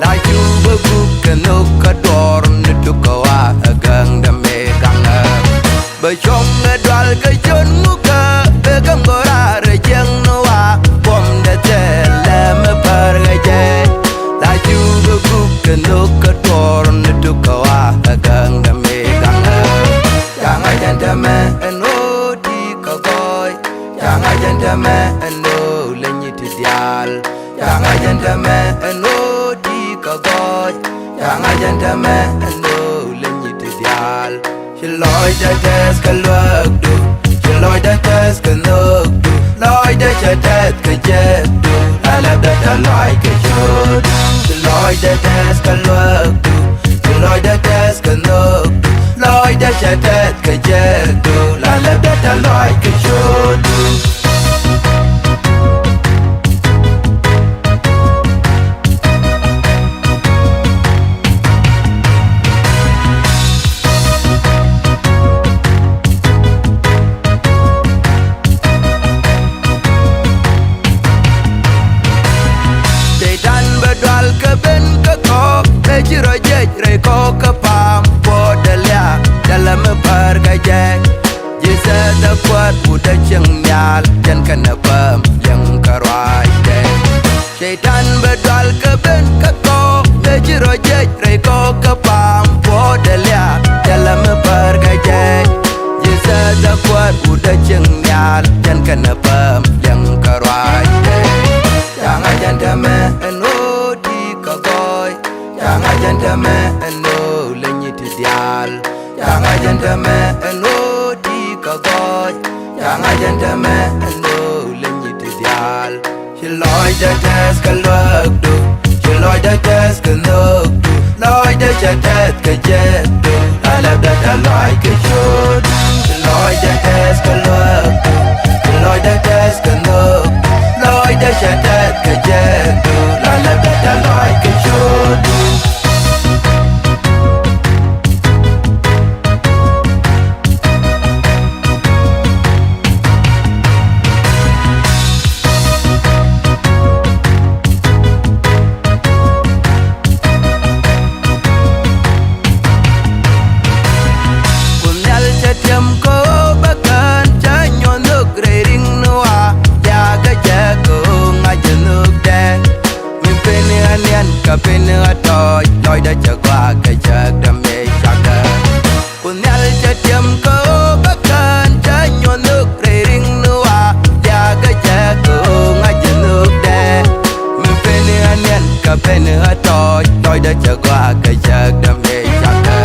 La cu bä gup kɛ nhök kä duɔ̱ɔ̱r ni tukä wa ɛ gäŋdɛ mi gaŋä. Bɛ cuɔ̱ŋ ɛ dual kɛ cön mukä, bɛ käm gɔ̱raar ɛ jiäkni wa. Buɔ̱mdɛ thilɛ mi pär kɛ jɛ. La cu bä gup kɛ nhök kä duɔ̱ɔ̱r ni tukä wa ɛ gäŋdɛ mi gaŋä. Caŋ a jɛn tämɛ ɛn ɣöö ti kä gɔɔy. Caŋ a jɛn tämɛ ɛn ɣöö leny ti diaal. Caŋ a jɛn tämɛ ɛn ɣöö ti kä gɔɔy. Caŋ a jɛn tämɛ ɛn ɣöö leny ti diaal. Ci lɔcdä tɛth kä luäkdu, ci lɔcdä tɛth tɛth kɛ nhökdu, lɔcdä cɛ tɛth kɛ jekdu, la lɛpdä tɛth lɔc kɛ ciötdu. Ci lɔcdä tɛth kɛ luäkdu, ci lɔcdä tɛth kɛ nhökdu, lɔcdä cɛ tɛth kɛ jekdu, la lɛpdä tɛth lɔc kɛ ciötdu. Cɛy-tan bɛ dual kɛ ben kä kɔk, bɛ ci rɔ jiɛc rɛy kɔk kä pa̱a̱m, kuɔt dee liak, dee lɛ mi päär kɛ jɛ. Ji̱ thɛth ɛ kuäär, wut ɛ cieŋ nhial, jɛn kɛnɛ päm, liɛŋ kɛ ruacdɛ. Cɛy-tan bɛ dual kɛ ben kä kɔk, bɛ ci rɔ jiɛc rɛy kɔk kä pa̱a̱m, kuɔt dee liak, dee lɛ mi päär kɛ jɛ. Ji̱ thɛth ɛ kuäär, wut ɛ cieŋ nhial, jɛn kɛnɛ päm, liɛŋ kɛ ruacdɛ. Ca ŋa̱c ɛn täämɛ ɛn ɣöö ti kɛ gɔɔy. Ca ŋa̱c ɛn täämɛ ɛn ɣöö leny ti diaal. Ca ŋa̱c ɛn täämɛ ɛn ɣöö ti kɛ gɔɔy. Ca ŋa̱c ɛn täämɛ ɛn ɣöö leny ti diaal. Ci lɔcdä tɛth kɛ luäkdu, ci lɔcdä tɛth kɛ nhökdu, lɔcdä cɛ tɛth kɛ jekdu, la lɛpdä tɛth lɔc kɛ ciötdu. Ci lɔcdä tɛth kɛ luäkdu, ci lɔcdä tɛth kɛ nhökdu, lɔcdä cɛ tɛth kɛ jekdu, la lɛpdä tɛth lɔc kɛ ciötdu. Kuoth Nhial cɛ tiɛm kä ɣöö bä kään, cä nyuɔ̱th nhök rɛy ri̱ŋ ni ɣɔaa, liakɛ jɛ kɛ ɣöö ŋa̱c jɛ nhökdɛ. Mi pen ɛ niɛn kä pen ɛ tɔ̱ɔ̱c, lɔcdä cɛ gɔaa kɛ cäk däm yɛ cakdä. Kuoth Nhial cɛ tiɛm kä ɣöö bä kään, cä nyuɔ̱th nhök rɛy ri̱ŋ ni ɣɔaa, liakɛ jɛ kɛ ɣöö ŋa̱c jɛ nhökdɛ. Mi pen ɛ niɛn kä pen ɛ tɔ̱ɔ̱c, lɔcdä cɛ gɔaa kɛ cäk däm yɛ cakdä.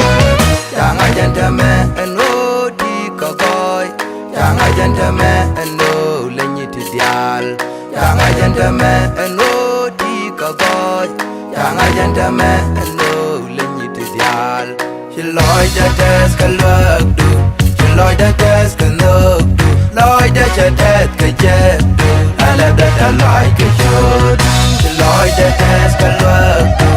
Ca ŋa̱c ɛn täämɛ ɛn ɣöö ti kɛ gɔɔy. Ca ŋa̱c ɛn täämɛ ɛn ɣöö leny ti diaal. Ca ŋa̱c ɛn täämɛ ɛn ɣöö ti kɛ gɔɔy. Ca ŋa̱c ɛn täämɛ ɛn ɣöö leny ti diaal. Ci lɔcdä tɛth kɛ luäkdu, ci lɔcdä tɛth kɛ nhökdu, lɔcdä cɛ tɛth kɛ jekdu, la lɛpdä tɛth lɔc kɛ ciötdu. Ci lɔcdä tɛth kɛ luäkdu,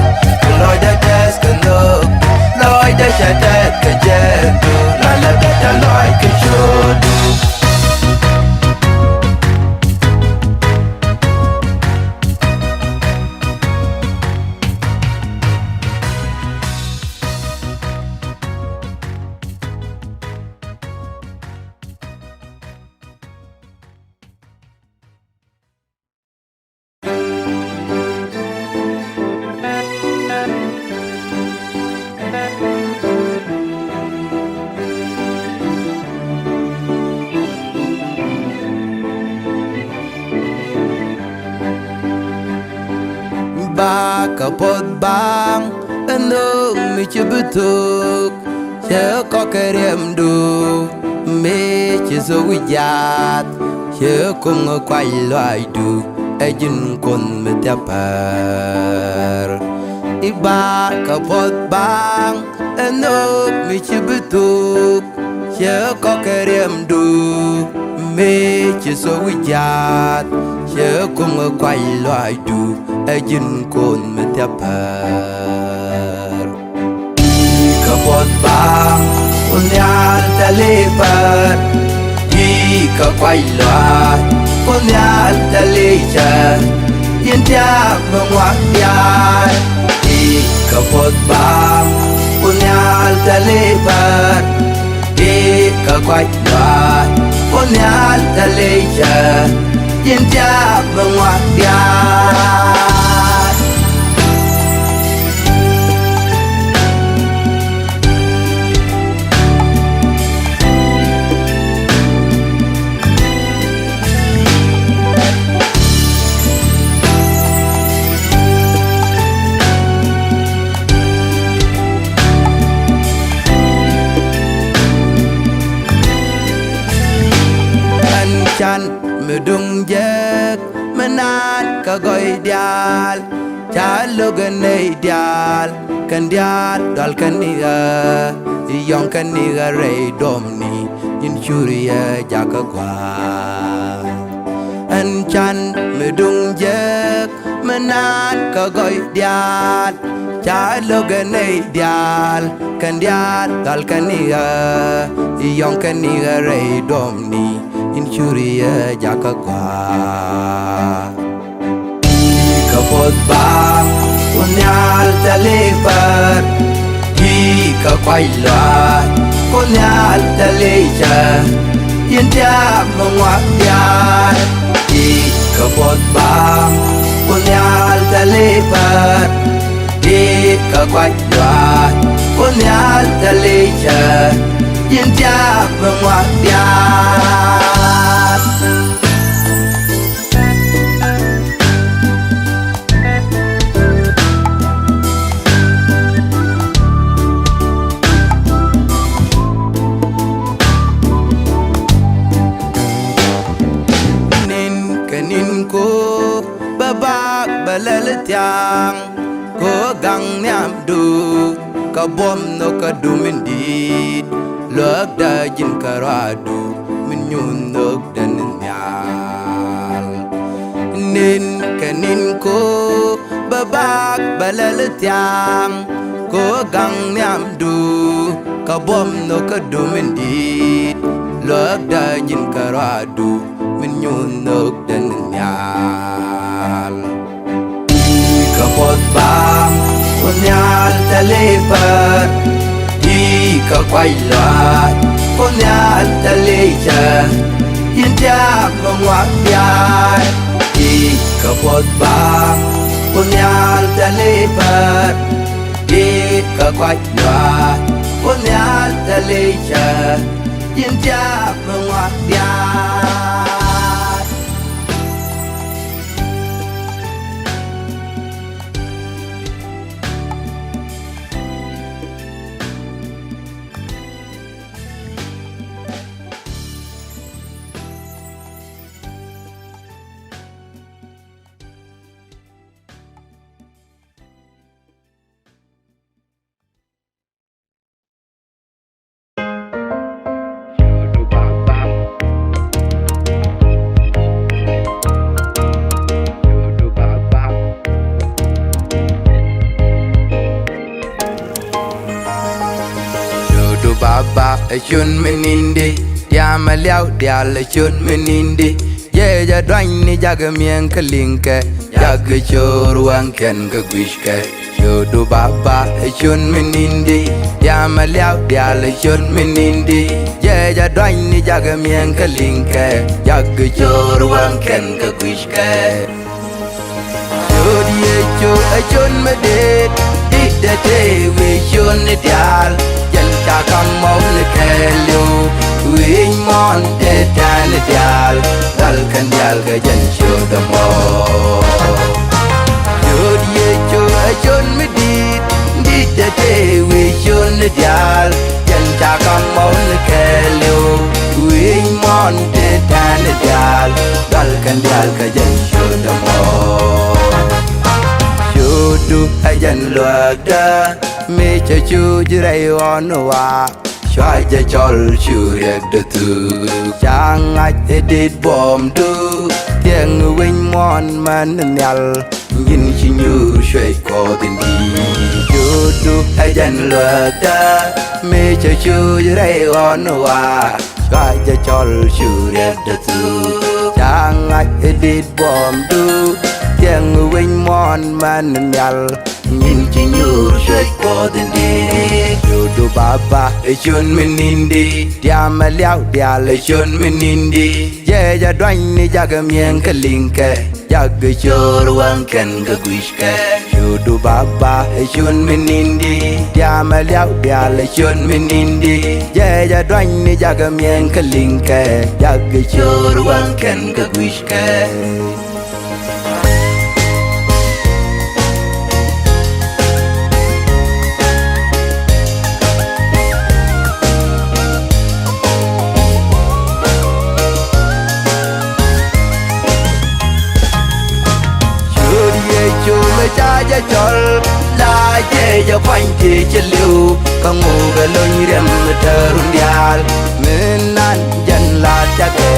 ci lɔcdä tɛth kɛ nhökdu, lɔcdä cɛ tɛth kɛ jekdu, la lɛpdä tɛth lɔc kɛ ciötdu. Bakɛ puɔth baaŋ ɛ nhök mi ci bi thok, cɛ kɔk kɛ riɛmdu mi ci thok wi̱c jaath, cɛ ko̱ŋ ɛ kuac lɔaacdu ɛ ji̱n Kuoth mi thiap päär. I̱ bakɛ puɔth baaŋ ɛ nhök mi ci bi thok, cɛ kɔk kɛ riɛmdu mi ci thok wi̱c jaath, cɛ ko̱ŋ ɛ kuac lɔaacdu ɛ ji̱n Kuoth mi thiap päär. Bikɛ puɔth baaŋ Kuoth Nhial thilɛ päär. Bikɛ kuac lɔaac Kuoth Nhial thilɛ cär. Yɛn tiaam mi ŋuak diaal. Bikɛ puɔth baaŋ Kuoth Nhial thilɛ päär. Bikɛ kuac lɔaac Kuoth Nhial thilɛ cär. Yɛn tiaam mi ŋuak diaal. Ɛn Can mi duŋ jek mi naan kɛ gɔy diaal, ca lo̱k ɛ nɛy diaal, kɛn diaal dual kɛn ni ɣä, yɔ̱ŋ kɛn ni ɣä rɛy duɔ̱mni, ji̱n curi yɛ jakä gua̱a̱. Ɛn can mi duŋ jek mi naan kɛ gɔy diaal, ca lo̱k ɛ nɛy diaal, kɛn diaal dual kɛn ni ɣä, yɔ̱ŋ kɛn ni ɣä rɛy duɔ̱mni, ji̱n curi yɛ jakä gua̱a̱. Ti kä puɔth baaŋ, Kuoth Nhial thilɛ päär. Ti kä kuac lɔaac, Kuoth Nhial thilɛ cäŋ, yɛn tiaam mi ŋuak diaal. Ti kä puɔth baaŋ, Kuoth Nhial thilɛ päär. Ti kä kuac lɔaac, Kuoth Nhial thilɛ cäŋ, yɛn tiaam mi ŋuak diaal. Ni̱n kɛ ni̱n ko̱o̱p bä bak bä lɛl thiaŋ, kɛ ɣöö gaŋ nhiamdu kɛ buɔ̱m nhök kädu min di̱i̱t, luäk dee ji̱n kärɔadu min nyuuth nhökdɛ ni nhial. Ni̱n kɛ ni̱n ko̱o̱p bä bak bä lɛl thiaŋ, kɛ ɣöö gaŋ nhiamdu kɛ buɔ̱m nhök kädu min di̱i̱t, luäk dee ji̱n kärɔadu min nyuuth nhökdɛ ni nhial. Ti kä puɔth baaŋ, Kuoth Nhial thilɛ päär. Ti kä kuac lɔaac, Kuoth Nhial thilɛ cäŋ, yɛn tiaam mi ŋuak diaal. Ti kä puɔth baaŋ, Kuoth Nhial thilɛ päär. Ti kä kuac lɔaac, Kuoth Nhial thilɛ cäŋ, yɛn tiaam mi ŋuak diaal. Cio̱du baba ɛ ciöt mi ni̱n di, diaal mi liaw diaal ɛ ciöt mi ni̱n di. Yɛ jɛ duany ni jakä mi̱eŋ kä liŋkɛ, jakä cöör wäŋkɛn kä gui̱ckɛ. Cio̱du baba ɛ ciöt mi ni̱n di, diaal mi liaw diaal ɛ ciöt mi ni̱n di. Yɛ jɛ duany ni jakä mi̱eŋ kä liŋkɛ, jakä cöör wäŋkɛn kä gui̱ckɛ. Ciöt Yecu ɛ ciöt mi dit, dit ɛ tëë wi̱i̱ ciöt ni diaal. Jɛn ca ka̱m mɔk ni kɛɛliw, wi̱i̱ muɔ̱ɔ̱n tëë tɛ̈ni diaal. Dhal kɛn diaal kɛ jɛn ciöt ɛmɔ. Ciöt Yecu ɛ ciöt mi dit, dit ɛ tëë wi̱i̱ ciöt ni diaal. Jɛn ca ka̱m mɔk ni kɛɛliw, wi̱i̱ muɔ̱ɔ̱n tëë tɛ̈ni diaal. Dhal kɛn diaal kɛ jɛn ciöt ɛmɔ. Cio̱du ɛ jɛn luäkdä, mi cɛ cuc rɛy ɣɔn wa. Cua jɛ cɔl cu riɛkdɛ thuk. Ca ŋa̱c ɛ dit buɔ̱mdu, thiɛŋ wi̱ny muɔ̱ɔ̱n män nhial. Nyin ci nyuur cuec Kuɔth in di̱i̱t. Cio̱du ɛ jɛn luäkdä, mi cɛ cuc rɛy ɣɔn wa. Cua jɛ cɔl cu riɛkdɛ thuk. Ca ŋa̱c ɛ dit buɔ̱mdu, thiɛŋ wi̱ny muɔ̱ɔ̱n män nhial. Nyin ci nyuur cuec Kuɔth in di̱i̱t. Cio̱du baba ɛ ciöt mi ni̱n di, diaal mi liaw diaal ɛ ciöt mi ni̱n di. Yɛ jɛ duany ni jakä mi̱eŋ kä liŋkɛ, jakä cöör wäŋkɛn kä gui̱ckɛ. Cio̱du baba ɛ ciöt mi ni̱n di, diaal mi liaw diaal ɛ ciöt mi ni̱n di. Yɛ jɛ duany ni jakä mi̱eŋ kä liŋkɛ, jakä cöör wäŋkɛn kä gui̱ckɛ. Cɔl la jiɛc ɛ kuany ti ci li̱w, kä ŋuk ɛ lony riɛm mi te run diaal. Min nan jɛn la cakɛ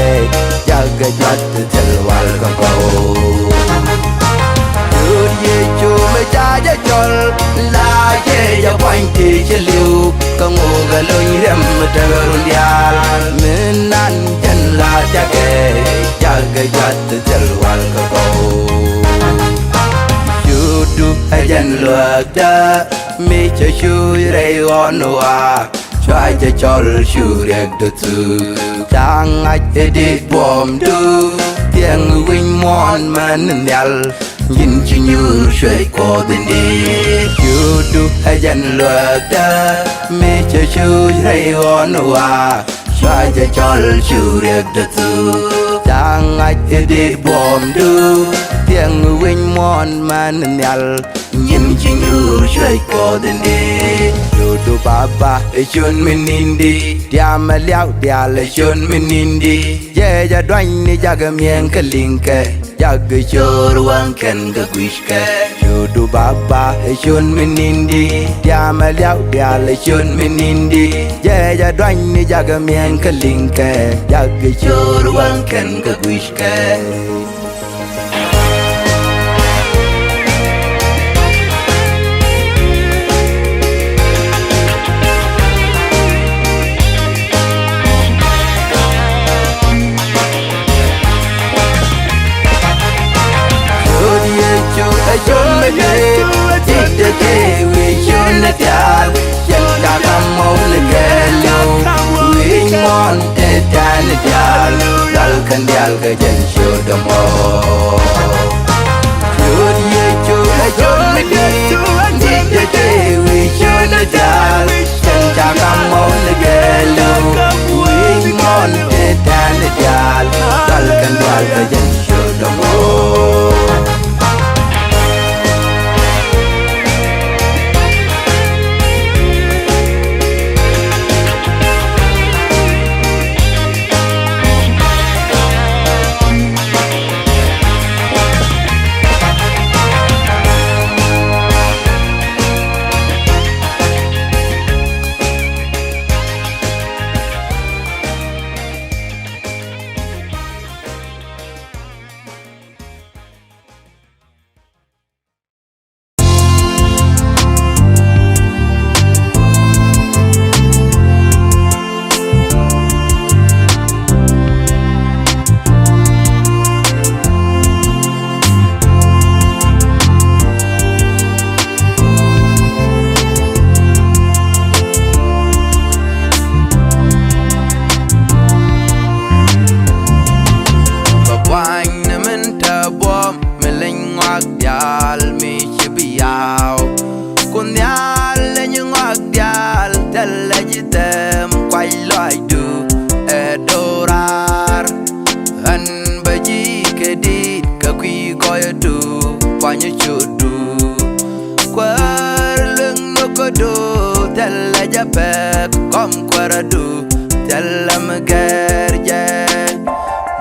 jakɛ juath ti thil wal kä kɔw. Yut Yecu mi ca jɛ cɔl, la jiɛc ɛ kuany ti ci li̱w, kä ŋuk ɛ lony riɛm mi te run diaal. Min nan jɛn la cakɛ jakɛ juath ti thil wal kä kɔw. Cuudu ɛ jɛn luäkdä mi cɛ cuuc rɛy ɣɔn wa. Cua jɛ cɔl cu riɛk dɔ thuk. Ca ŋa̱c ɛ dit buɔ̱mdu. Thiɛŋ wi̱ny muɔ̱ɔ̱n män nhial. Nyin ci nyuur cuec Kuɔth in di̱i̱t. Cuudu ɛ jɛn luäkdä mi cɛ cuuc rɛy ɣɔn wa. Cua jɛ cɔl cu riɛk dɔ thuk. Ca ŋa̱c ɛ dit buɔ̱mdu. Thiɛŋ wi̱ny muɔ̱ɔ̱n män nhial. Nyin ci nyuur cuec Kuɔth in di̱i̱t. Cuudu baba ɛ ciöt mi ni̱n di̱i̱t. Diaam ɛ liak diaal ɛ ciöt mi ni̱n di̱i̱t. Jiɛc ɛ duany ni jakɛ mi̱eeŋ kä li̱ŋkɛ. Jakɛ co̱o̱r wäŋ kɛn kä gui̱ckɛ. Cuudu baba ɛ ciöt mi ni̱n di̱i̱t. Diaam ɛ liak diaal ɛ ciöt mi ni̱n di̱i̱t. Jiɛc ɛ duany ni jakɛ mi̱eeŋ kä li̱ŋkɛ. Jakɛ co̱o̱r wäŋ kɛn kä gui̱ckɛ. Cuut Yecu ɛ cuut mi dee, ti dee dee wi̱i̱ cuut ni diaal. Cɛn ca kam mɔw ni kɛɛliw, wi̱i̱ muɔ̱ɔ̱n tëë tɛ̈ni diaal. Dal kɛn diaal kɛ jɛn ciöt dɔ̱ŋ ɔ. Cuut Yecu ɛ cuut mi dee, ti dee dee wi̱i̱ cuut ni diaal. Cɛn ca kam mɔw ni kɛɛliw, wi̱i̱ muɔ̱ɔ̱n tëë tɛ̈ni diaal. Dal kɛn diaal kɛ jɛn ciöt dɔ̱ŋ ɔ. Bä buany ni min te buɔ̱m mi leny ŋɔak diaal mi ci bi yaaw. Kun nhial leny ŋɔak diaal thilɛ ji̱ them kuac lɔaacdu ɛ do̱raar. Ɣän bä ji̱ kɛ di̱i̱t kɛ kui̱ gɔɔyädu pua̱nyä ciötdu. Kuäär lueŋ nhökädu thilɛ jɛ pɛk kɔm kuäärädu thilɛ mi gɛr jɛ.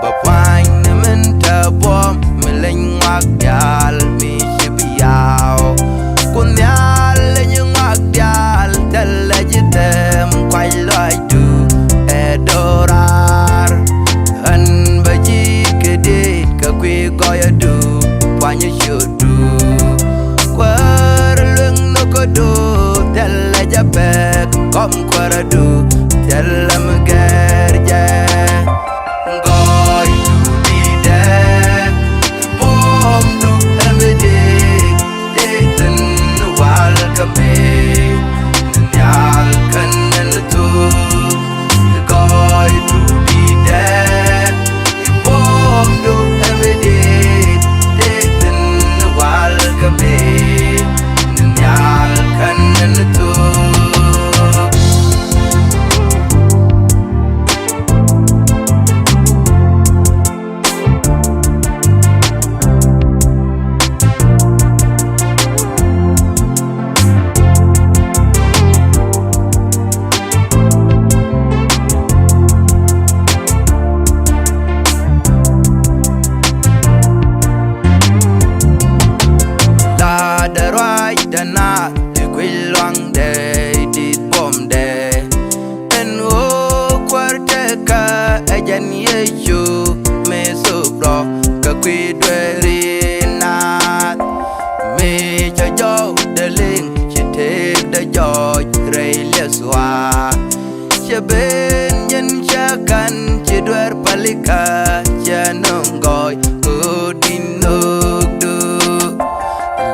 Bä pua̱ny ni min te buɔ̱m mi leny ŋɔak diaal mi ci bi yaaw. Kun nhial leny ŋɔak diaal thilɛ ji̱ them kuac lɔaacdu ɛ do̱raar. Ɣän bä ji̱ kɛ di̱i̱t kɛ kui̱ gɔɔyädu pua̱nyä ciötdu. Kuäär lueŋ nhökädu thilɛ jɛ pɛk kɔm kuäärädu thilɛ mi gɛr jɛ. Lika cɛ nöŋ gɔɔy kɛ ɣöö di̱n nöökdu.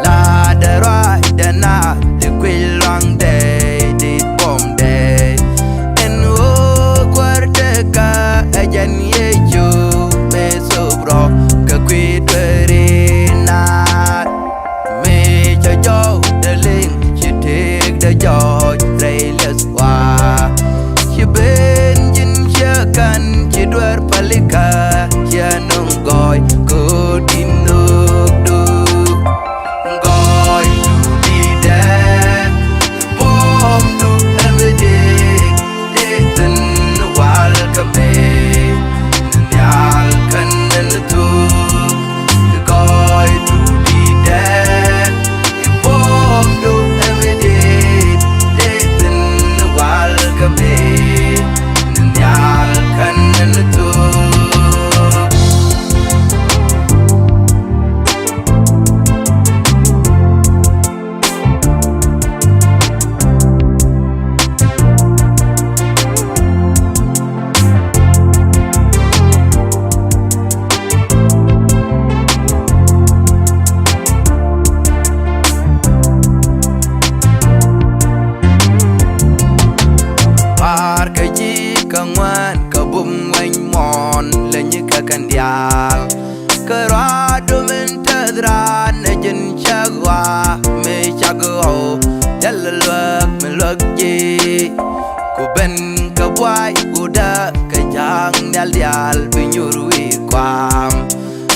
La̱a̱dɛ ruacdɛ naath ti kui̱ luaŋdɛ ti buɔ̱mdɛ. Ɛn ɣöö kuäär tekä ɛ jɛn Yecu mëë thop rɔ kɛ kui̱ dueeri naath. Mëë cɛ jɔwdɛ liŋ ci tëëkdɛ jɔɔc rɛy liɛth wa. Ci ben ji̱n ciɛ kän ci duer pälikä ciɛ nöŋ gɔɔy kɛ ɣöö di̱n nöökdu. Gɔɔydu di̱tdɛ buɔ̱mdu ɛmɛ dee dee thi̱n wal kä mëë ni nhial kän ni thuk. Gɔɔydu di̱tdɛ buɔ̱mdu ɛmɛ dee dee thi̱n wal kä mëë ni nhial kän ni thuk. Pa̱a̱r kä ji̱ kä ŋuan kä bum weny muɔ̱ɔ̱n leny kä kɛn diaal. Kärɔaadu min tɛth raan ɛ ji̱n cäk ɣɔaa mi cak ɣɔw thil luäk mi luäk ji̱. Ku ben kä buay ku däk kä ja̱a̱ŋ nhial diaal bi nyuur wi̱i̱ kuaam.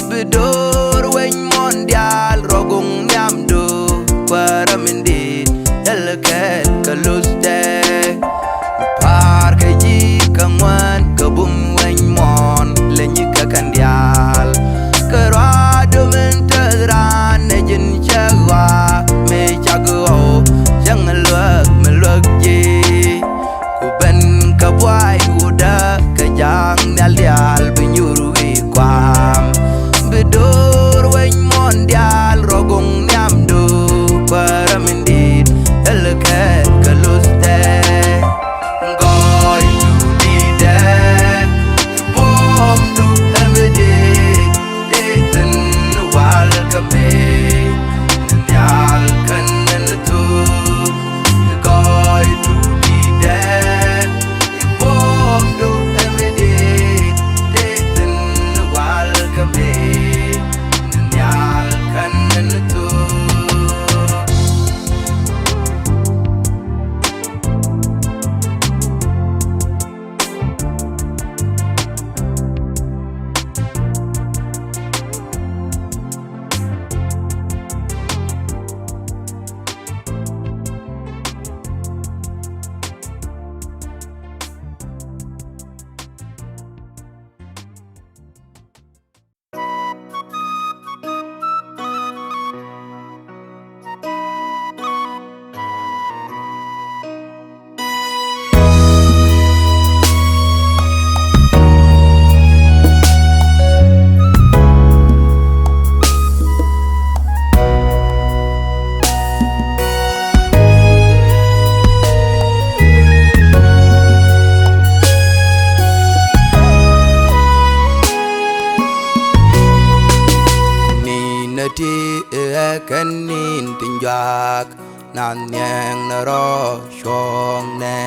Bi do̱r weny muɔ̱ɔ̱n diaal rɔ guŋ nhiamdu kuäärä min di̱i̱t thil kɛɛl kä luth tɛk. Pa̱a̱r kä ji̱ kä ŋuan kä bum weny muɔ̱ɔ̱n leny kä kɛn diaal. Kärɔaadu min tɛth raan ɛ ji̱n cäk ɣɔaa mi cak ɣɔw cäŋ luäk mi luäk ji̱. Ku ben kä buay wudä kä ja̱a̱ŋ nhial diaal bi nyuur wi̱i̱ kuaam. Bi do̱r weny muɔ̱ɔ̱n diaal rɔ guŋ nhiamdu kuäärä min di̱i̱t thil kɛɛl kä luth tɛk. Gɔɔydu di̱tdɛ buɔ̱mdu ɛmɛ dee dee thi̱n wal kä mëë ni nhial kän ni thuk. Gɔɔydu di̱tdɛ buɔ̱mdu ɛmɛ dee dee thi̱n wal kä mëë ni nhial kän ni thuk. Ninɛ ti ɛ kɛn nin tin juak, na nhiɛŋ ni rɔ cuɔ̱ŋnɛ.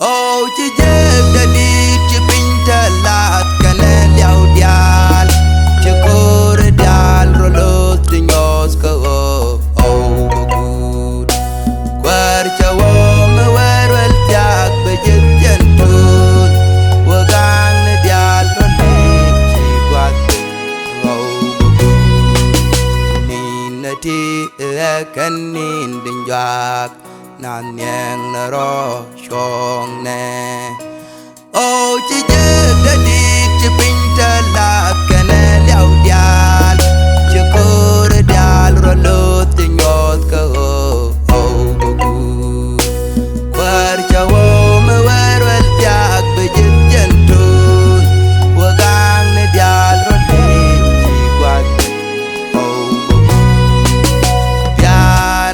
Ɣɔw ci jek dee di̱t ci piny te lath kɛnɛ liaw diaal, ci ko̱o̱ri diaal rɔ lo̱th ti nyuɔ̱th kä ɣöö ɣɔw bä guut. Kuäär cɛ wä mi wee ruel thiaak bɛ jek jiɛn tuuth, wä ga̱a̱ŋni diaal rɔ lëëk ci gua̱th ɣɔw bä guut. Ninɛ ti ɛ kɛn nin tin juak, na nhiɛŋ ni rɔ cuɔ̱ŋnɛ. Ɣɔw ci jek dee di̱t ci piny te lath kɛnɛ liaw diaal, ci ko̱o̱ri diaal rɔ lo̱th ti nyuɔ̱th kä ɣöö ɣɔw bä guut. Kuäär cɛ wä mi wee ruel thiaak bɛ jek jiɛn tuuth, wä ga̱a̱ŋni diaal rɔ lëëk ci gua̱th ɣɔw bä guut. Bia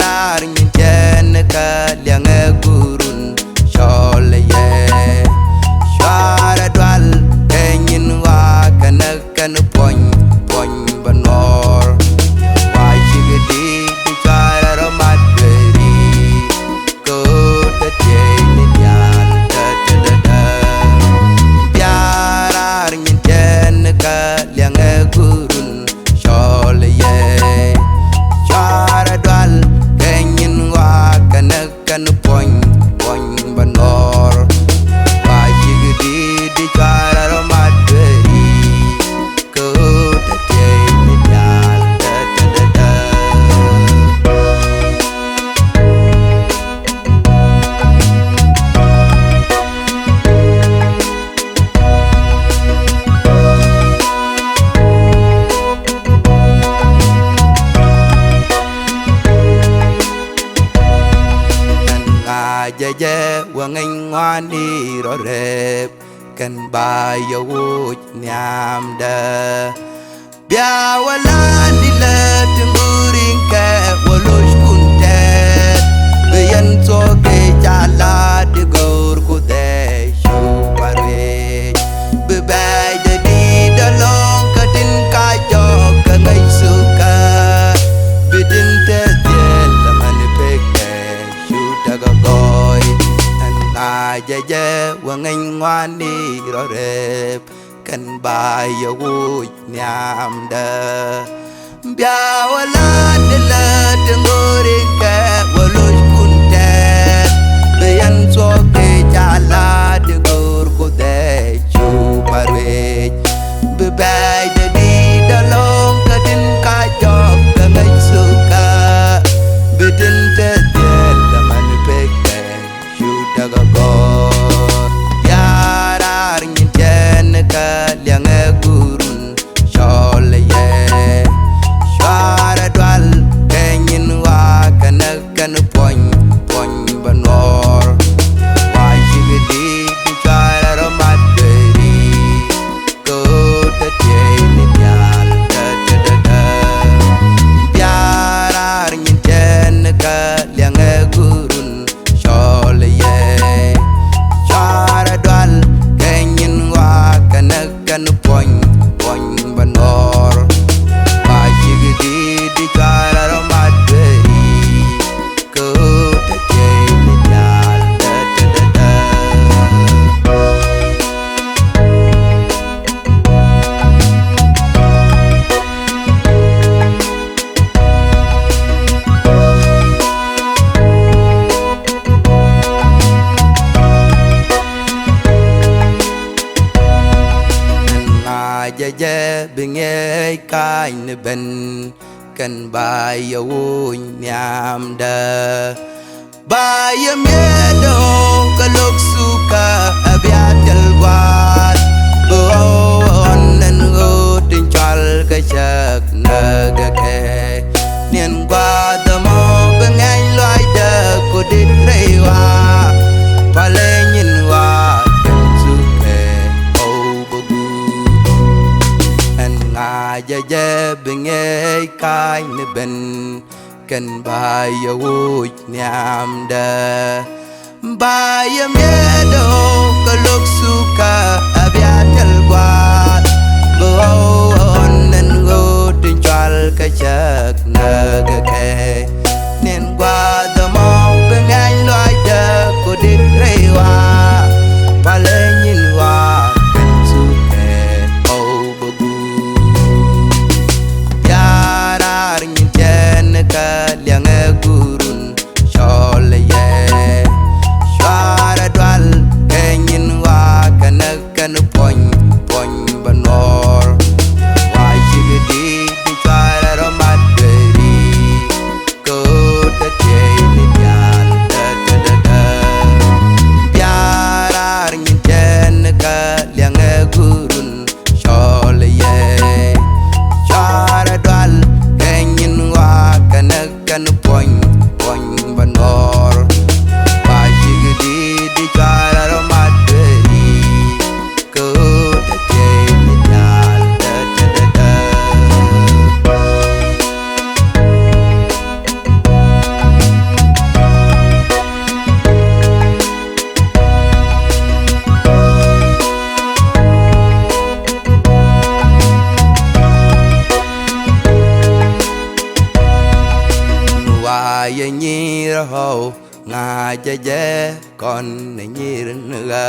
raar nyin cɛn kä liɛŋɛ gurun cɔl yɛ kɛn ba yɛ woc nhiamdä. Bia wä la ni lät ti ŋuriŋ kɛ wä loc kun tɛt. Bi yɛn thuɔk kɛ ca la di go̱o̱r ku dhɛ cu pa ruec. Bi bɛc dɛ di dɛ lɔŋ kä tin ka jɔk kɛ ŋäc thukä. Bi tin te dhiel la man pek kɛ cu tɛ kɛ gɔɔy. Ɛn ŋa jɛ jɛ wä ŋäc ŋuan ni rɔ rep. Kɛn ba yɛ woc nhiamdä. Bia wä la di lät ti ŋuriŋ kɛ wä loc kun tɛt. Bi yɛn thuɔk kɛ ca la di go̱o̱r ku dhɛ cu pa ruec. Bi bɛc dɛ di dɛ lɔŋ kä tin ka jɔk kɛ ŋäc thukä. Bi tin te dhiel la man pek kɛ cu tɛ kɛ gɔɔr. Bia raar nyin tiɛn kä liɛŋɛ gurun cɔl yɛ. Cuarɛ dual kɛ nyin wa kɛnɛ kɛn puɔny puɔny bä nuɔɔr. Wa cik di di cuarɛ rɔ mat beri. Kɛ ɣöö te tiey ni nhial kä te dädä. Bia raar nyin tiɛn kä liɛŋɛ gurun cɔl yɛ. Cuarɛ dual kɛ nyin wa kɛnɛ kɛn puɔny puɔny bä nuɔɔr. Wa cik di di cuarɛ rɔ mat beri. Kɛ ɣöö te tiey ni nhial kä te dädä. Ɛn ŋa jɛ jɛ bi ŋiɛc kany ni ben. Kɛn ba yɛ woc nhiamdä. Ba yɛ miet ɣɔw kä lo̱k thukä ɛ bia thil gua̱a̱th. Bi ɣɔw ɣɔn ɛn ɣöö tin cɔal kɛ cäk näk ɛ kɛ. Niɛn gua̱a̱th ɛmɔ bi ŋɛny lɔaacdä ku dit rɛy wa. Palɛ nyin wa kɛn thukɛ ɣɔw bä guut. Ɛn ŋa jɛ jɛ bi ŋiɛc kany ni ben. Kɛn ba yɛ woc nhiamdä. Ba yɛ miet ɣɔw kä lo̱k thukä ɛ bia thil gua̱a̱th. Bi ɣɔw ɣɔn ɛn ɣöö tin cɔal kɛ cäk näk ɛ kɛ. Niɛn gua̱a̱th ɛmɔ bi ŋɛny lɔaacdä ku dit rɛy wa. Palɛ nyin wa kɛn thukɛ ɣɔw bä guut. Bia raar nyin tiɛn kä liɛŋɛ gurun cɔl yɛ. Cuarɛ dual kɛ nyin wa kɛnɛ kɛn puɔny puɔny bä nuɔɔr. Wa cik di di cuarɛ rɔ mat beri. Kɛ ɣöö te tiey ni nhial kä te dädä. Bia raar nyin tiɛn kä liɛŋɛ gurun cɔl yɛ. Cuarɛ dual kɛ nyin wa kɛnɛ kɛn puɔny puɔny bä nuɔɔr. Ba cik di di cuarɛ rɔ mat beri. Kɛ ɣöö te tiey ni nhial kä te dädä. Wa yɛ nyir ɣɔw ŋa jɛ jɛ kɔn ni nyir ni ɣä.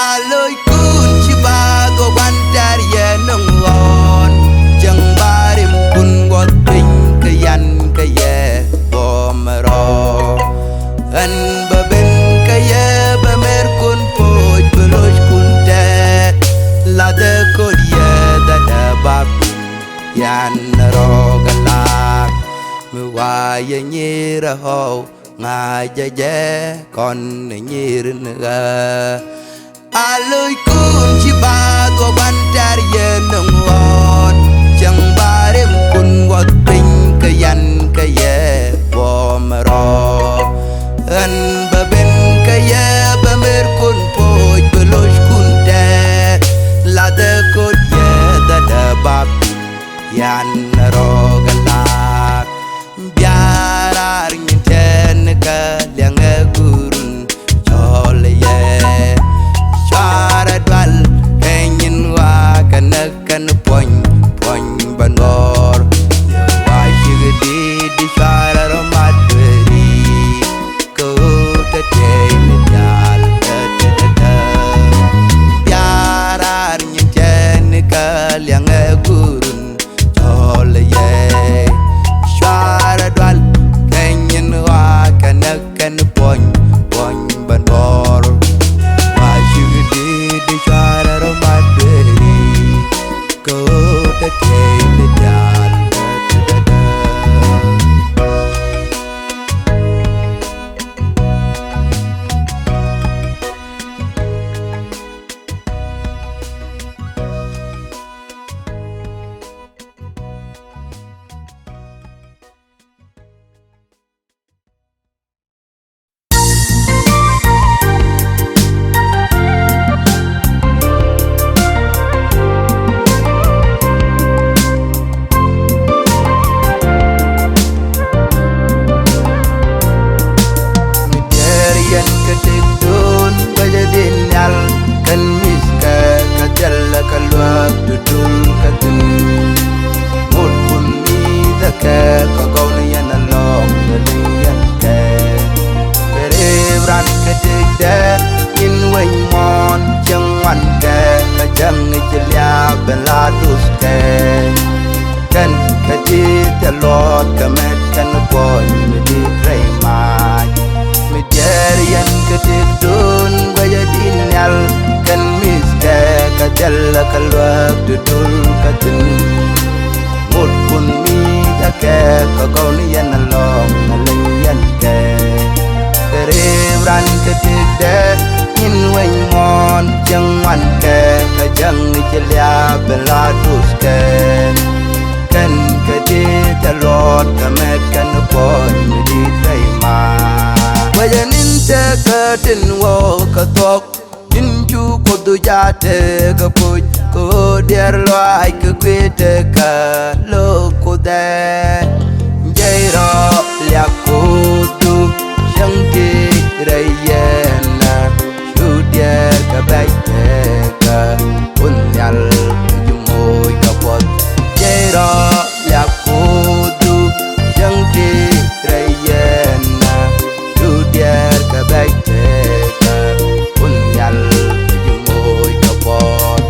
A lo̱ckun ci ba gɔw gua̱n tɛ̈r yɛ nöŋ ɣɔ̱ɔ̱n. Cäŋ ba rimkun wuɔth piny kɛ yan kɛ yɛ buɔ̱m rɔ. Ɣän bä ben kɛ yɛ bä merkun poc bä lo̱ckun tɛ̈r. Lathɛ ko̱r yɛ dhadɛ ba piny yan rɔ kɛ lak. Mi wa yɛ nyir ɣɔw ŋa jɛ jɛ kɔn ni nyir ni ɣä. A lo̱ckun ci ba gɔw gua̱n tɛ̈r yɛ nöŋ ɣɔ̱ɔ̱n. Cäŋ ba rimkun wuɔth piny kɛ yan kɛ yɛ buɔ̱m rɔ. Ɣän bä ben kɛ yɛ bä merkun poc bä lo̱c Luɔt kɛ mɛt kɛn kuɔny mi di̱t rɛy mac. Mi diɛɛr yɛn kɛ tëkdun guɛcɛ di̱t nhial kɛn mi̱thkɛ kɛ thilɛ kɛ luäk ti dul kä thi̱n. Ŋot kun mi thäkɛ kɛ gɔw ni yɛn alɔŋ a leny yɛn kɛ. Kɛ rëëp ran kɛ tëkdɛ nyin weny muɔ̱ɔ̱n cieŋ ŋuan kɛ kɛ jäŋ ni ci lia̱a̱ ben la duth kɛ. Kɛn kɛ di̱t ɛ luɔt kɛ mɛt kɛn kuɔny mi di̱t rɛy ma. Wecɛ ni̱n tëkä tin wä kɛ thuɔ̱k. Tin cu Kuoth ja̱ tëkä puc kɛ ɣöö diɛɛr lɔaac kɛ kui̱ tëkä lo̱k Kuothɛ. Jɛy rɔ liak Kuothdu cäŋ ti rɛy yɛn. Cu diɛɛr kɛ bɛc tëkä Kuoth Nhial kɛ ji̱ moc kɛ puɔth. Jɛy rɔ liak Kuothdu cäŋ ti rɛy yɛn. Cu diɛɛr kɛ bɛc tëkä Kuoth Nhial kɛ ji̱ moc kɛ puɔth.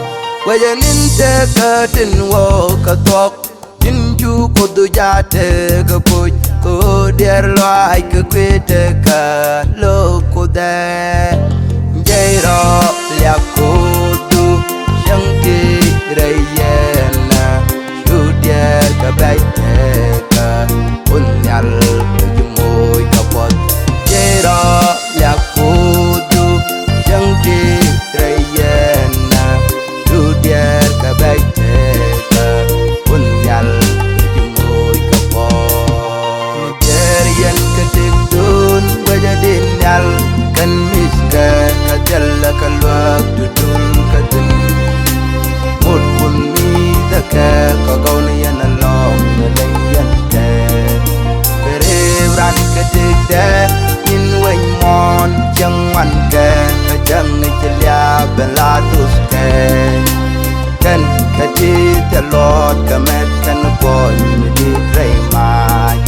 Wecɛ ni̱n tëkä tin wä kɛ thuɔ̱k. Tin cu Kuoth ja̱ tëkä puc kɛ ɣöö diɛɛr lɔaac kɛ kui̱ tëkä lo̱k Kuothɛ. Jɛy rɔ liak Kuothdu cäŋ ti rɛy yɛn. Cu diɛɛr kɛ bɛc tëkä Kuoth Nhial kɛ ji̱ moc kɛ puɔth. Jɛy rɔ liak Kuothdu cäŋ ti rɛy yɛn. Cu diɛɛr kɛ bɛc tëkä Kuoth Nhial kɛ ji̱ moc kɛ puɔth. Mi diɛɛr yɛn kɛ tëkdun guɛcɛ di̱t nhial kɛn mi̱thkɛ kɛ thilɛ kɛ luäk ti dul kä thi̱n. Ŋot kun mi thäkɛ kɛ gɔw ni yɛn alɔŋ ni leny yɛn kɛ. Kɛ rëëp ran kɛ tëkdɛ nyin weny muɔ̱ɔ̱n cieŋ ŋuan kɛ kɛ jäŋ ni ci lia̱a̱ ben la duth kɛ. Kɛn kɛ di̱t ɛ luɔt kɛ mɛt kɛn kuɔny mi di̱t rɛy mac.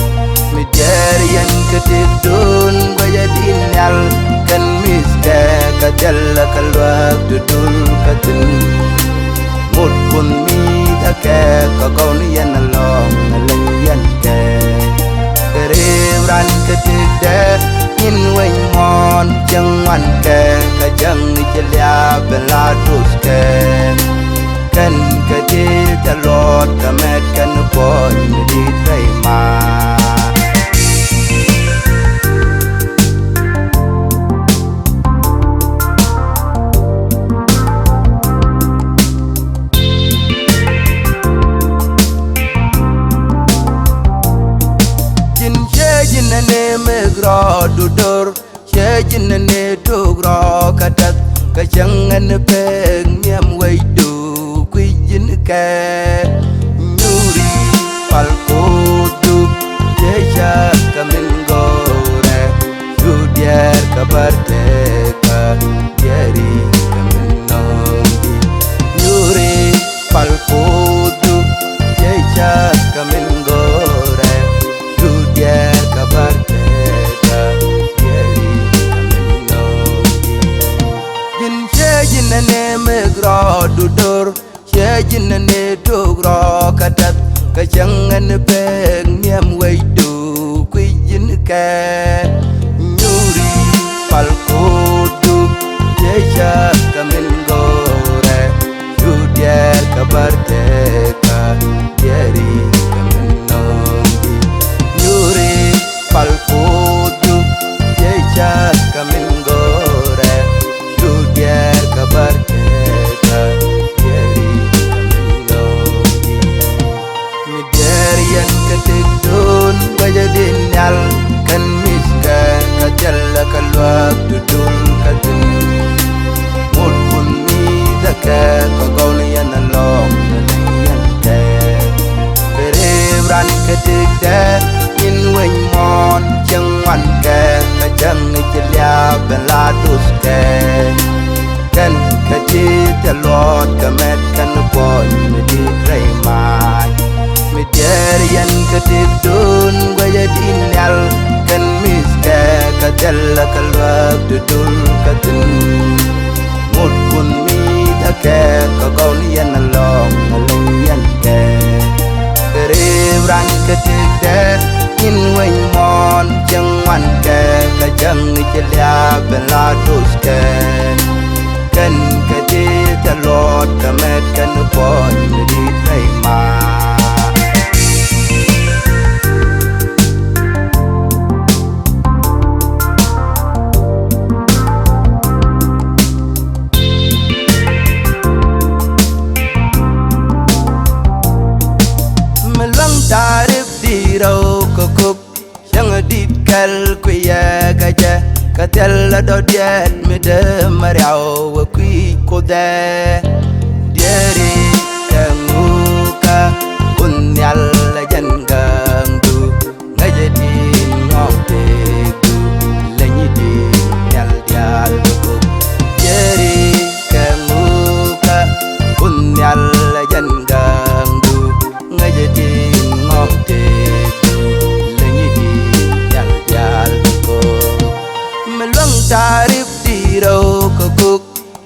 Mi diɛɛr yɛn kɛ tëkdun guɛcɛ di̱t nhial kɛn mi̱thkɛ kɛ thilɛ kɛ luäk ti dul kä thi̱n. Ŋot kun mi thäkɛ kɛ gɔw ni yɛn alɔŋ a leny yɛn kɛ. Kɛ rëëp ran kɛ tëkdɛ nyin weny muɔ̱ɔ̱n cieŋ ŋuan kɛ kɛ jäŋ ni ci lia̱a̱ ben la duth kɛ. Kɛn kɛ di̱t ɛ luɔt kɛ mɛt kɛn kuɔny mi di̱t rɛy ma. Ji̱n ciɛ ji̱n ɛ ni mek rɔɔdu do̱r. Ciɛ ji̱n ɛ ni tok rɔɔk kä tɛth kä cäŋ ɛ ni pek nhiam wecdu kui̱ ji̱n kɛ. Nyuuri pal Kuothdu ciɛ cäk kɛ min go̱o̱rɛ. Cu diɛɛr kɛ bär tëkä diɛɛri kɛ min nööŋdi. Nyuuri pal Kuothdu ciɛ cäk kɛ min go̱o̱rɛ. Cu diɛɛr kɛ bär tëkä diɛɛri kɛ min nööŋdi. Ji̱n ciɛ ji̱n ɛ ni mek rɔɔdu do̱r. Ciɛ ji̱n ɛ ni tok rɔɔk kä tɛth kä cäŋ ɛ ni pek nhiam wecdu kui̱ ji̱n kɛ. Nyuuri pal Kuothdu ciɛ cäk kɛ min go̱o̱rɛ. Cu diɛɛr kɛ bär tëkä diɛɛri kɛ min nööŋdi. Nyuuri pal Kuothdu ciɛ cäk kɛ min go̱o̱rɛ. Cu diɛɛr kɛ bär tëkä diɛɛri kɛ min nööŋdi. Mi diɛɛr yɛn kɛ tëkdun guɛcɛ di̱t nhial kɛn mi̱thkɛ kɛ thilɛ kɛ luäk ti dul kä thi̱n. Ŋot kun mi thäkɛ kɛ gɔw ni yɛn alɔŋ ni leny yɛn kɛ. Kɛ rëëp ran kɛ tëkdɛ nyin weny muɔ̱ɔ̱n cieŋ ŋuan kɛ kɛ cäŋ ni ci lia̱a̱ ben la duth kɛ. Kɛn kɛ di̱t ɛ luɔt kɛ mɛt kɛn kuɔny mi di̱t rɛy mac. Mi diɛɛr yɛn kɛ tëkdun guɛcɛ di̱t nhial kɛn mi̱thkɛ kɛ thilɛ kɛ luäk ti dul kä thi̱n. Ŋot kun mi thäkɛ kɛ gɔw ni yɛn alɔŋ a leny yɛn kɛ. Kɛ rëëp ran kɛ tëk Rɛw kɛ kok cäŋ di̱t kɛl kui̱ yɛ kɛ jɛ, kɛ thil la dɔ̱diɛt mi dee mɛ riaw wä kui̱ Kuoth ɛ. Diɛɛri kɛ ŋukä Kuoth Nhial la jɛn gäŋdu, ŋäcɛ di̱t ŋɔk tëëkdu, leny di̱t nhial diaal kɛ kok. Diɛɛri kɛ ŋukä Kuoth Nhial la jɛn gäŋdu, ŋäcɛ di̱t ŋɔk tëëkdu, leny di̱t nhial diaal kɛ kok. Mi luäŋ ta̱ri̱p di̱t rɛw kɛ kok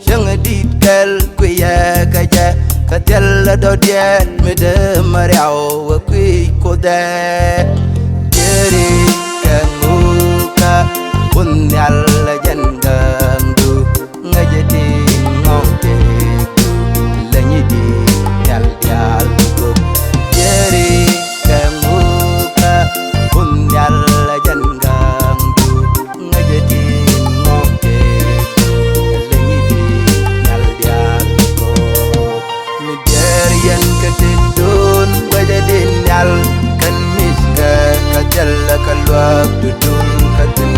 cäŋ di̱t kɛl kui̱ yɛ kɛ jɛ, kɛ thil la dɔ̱diɛt mi dee mɛ riaw wä kui̱ Kuoth ɛ. Diɛɛri kɛ ŋukä Kuoth Nhial la jɛn gäŋdu, ŋäcɛ di̱t ŋɔk tëëkdu, leny di̱t nhial diaal kɛ kok. Diɛɛri kɛ ŋukä Kuoth Nhial la jɛn gäŋdu, ŋäcɛ di̱t ŋɔk tëëkdu, leny di̱t nhial diaal kɛ kok. Mi diɛɛr yɛn kɛ tëkdun guɛcɛ di̱t nhial, kɛn mi̱thkɛ kɛ thilɛ kɛ luäk ti duŋ kä thi̱n.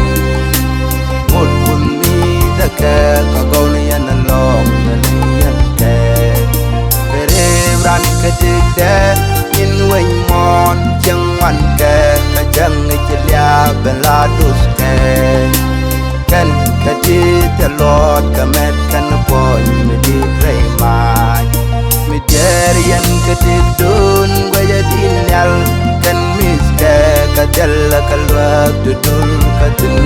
Ŋot Kuoth mi̱i̱thɛ kɛ kɛ gɔw ni yɛn ɛlɔ̱ŋ, kɛ liŋ yɛn kɛ. Kɛ rëëp ran kɛ tëkdɛ, nyin wec muɔ̱ɔ̱n cieŋ ŋuan kɛ, kɛ cäŋ i̱ ci lia̱a̱ ben la do̱thkɛ. Kɛn kɛ ti thil luɔt kɛ mɛt kɛn puɔ̱ny mi di̱t rɛy mac. Mi diɛɛr yɛn kɛ tëkdun guɛcɛ di̱t nhial, kɛn mi̱thkɛ kɛ thilɛ kɛ luäk ti duŋ kä thi̱n.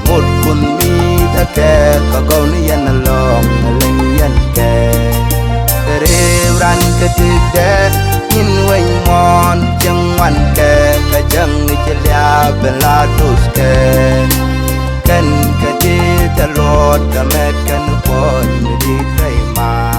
Ŋot Kuoth mi̱i̱thɛ kɛ kɛ gɔw ni yɛn ɛlɔ̱ŋ, kɛ liŋ yɛn kɛ. Kɛ rëëp ran kɛ tëkdɛ, nyin wec muɔ̱ɔ̱n cieŋ ŋuan kɛ, kɛ cäŋ i̱ ci lia̱a̱ ben la do̱thkɛ. Kɛn kɛ ti thil luɔt kɛ mɛt kɛn puɔ̱ny mi di̱t rɛy mac.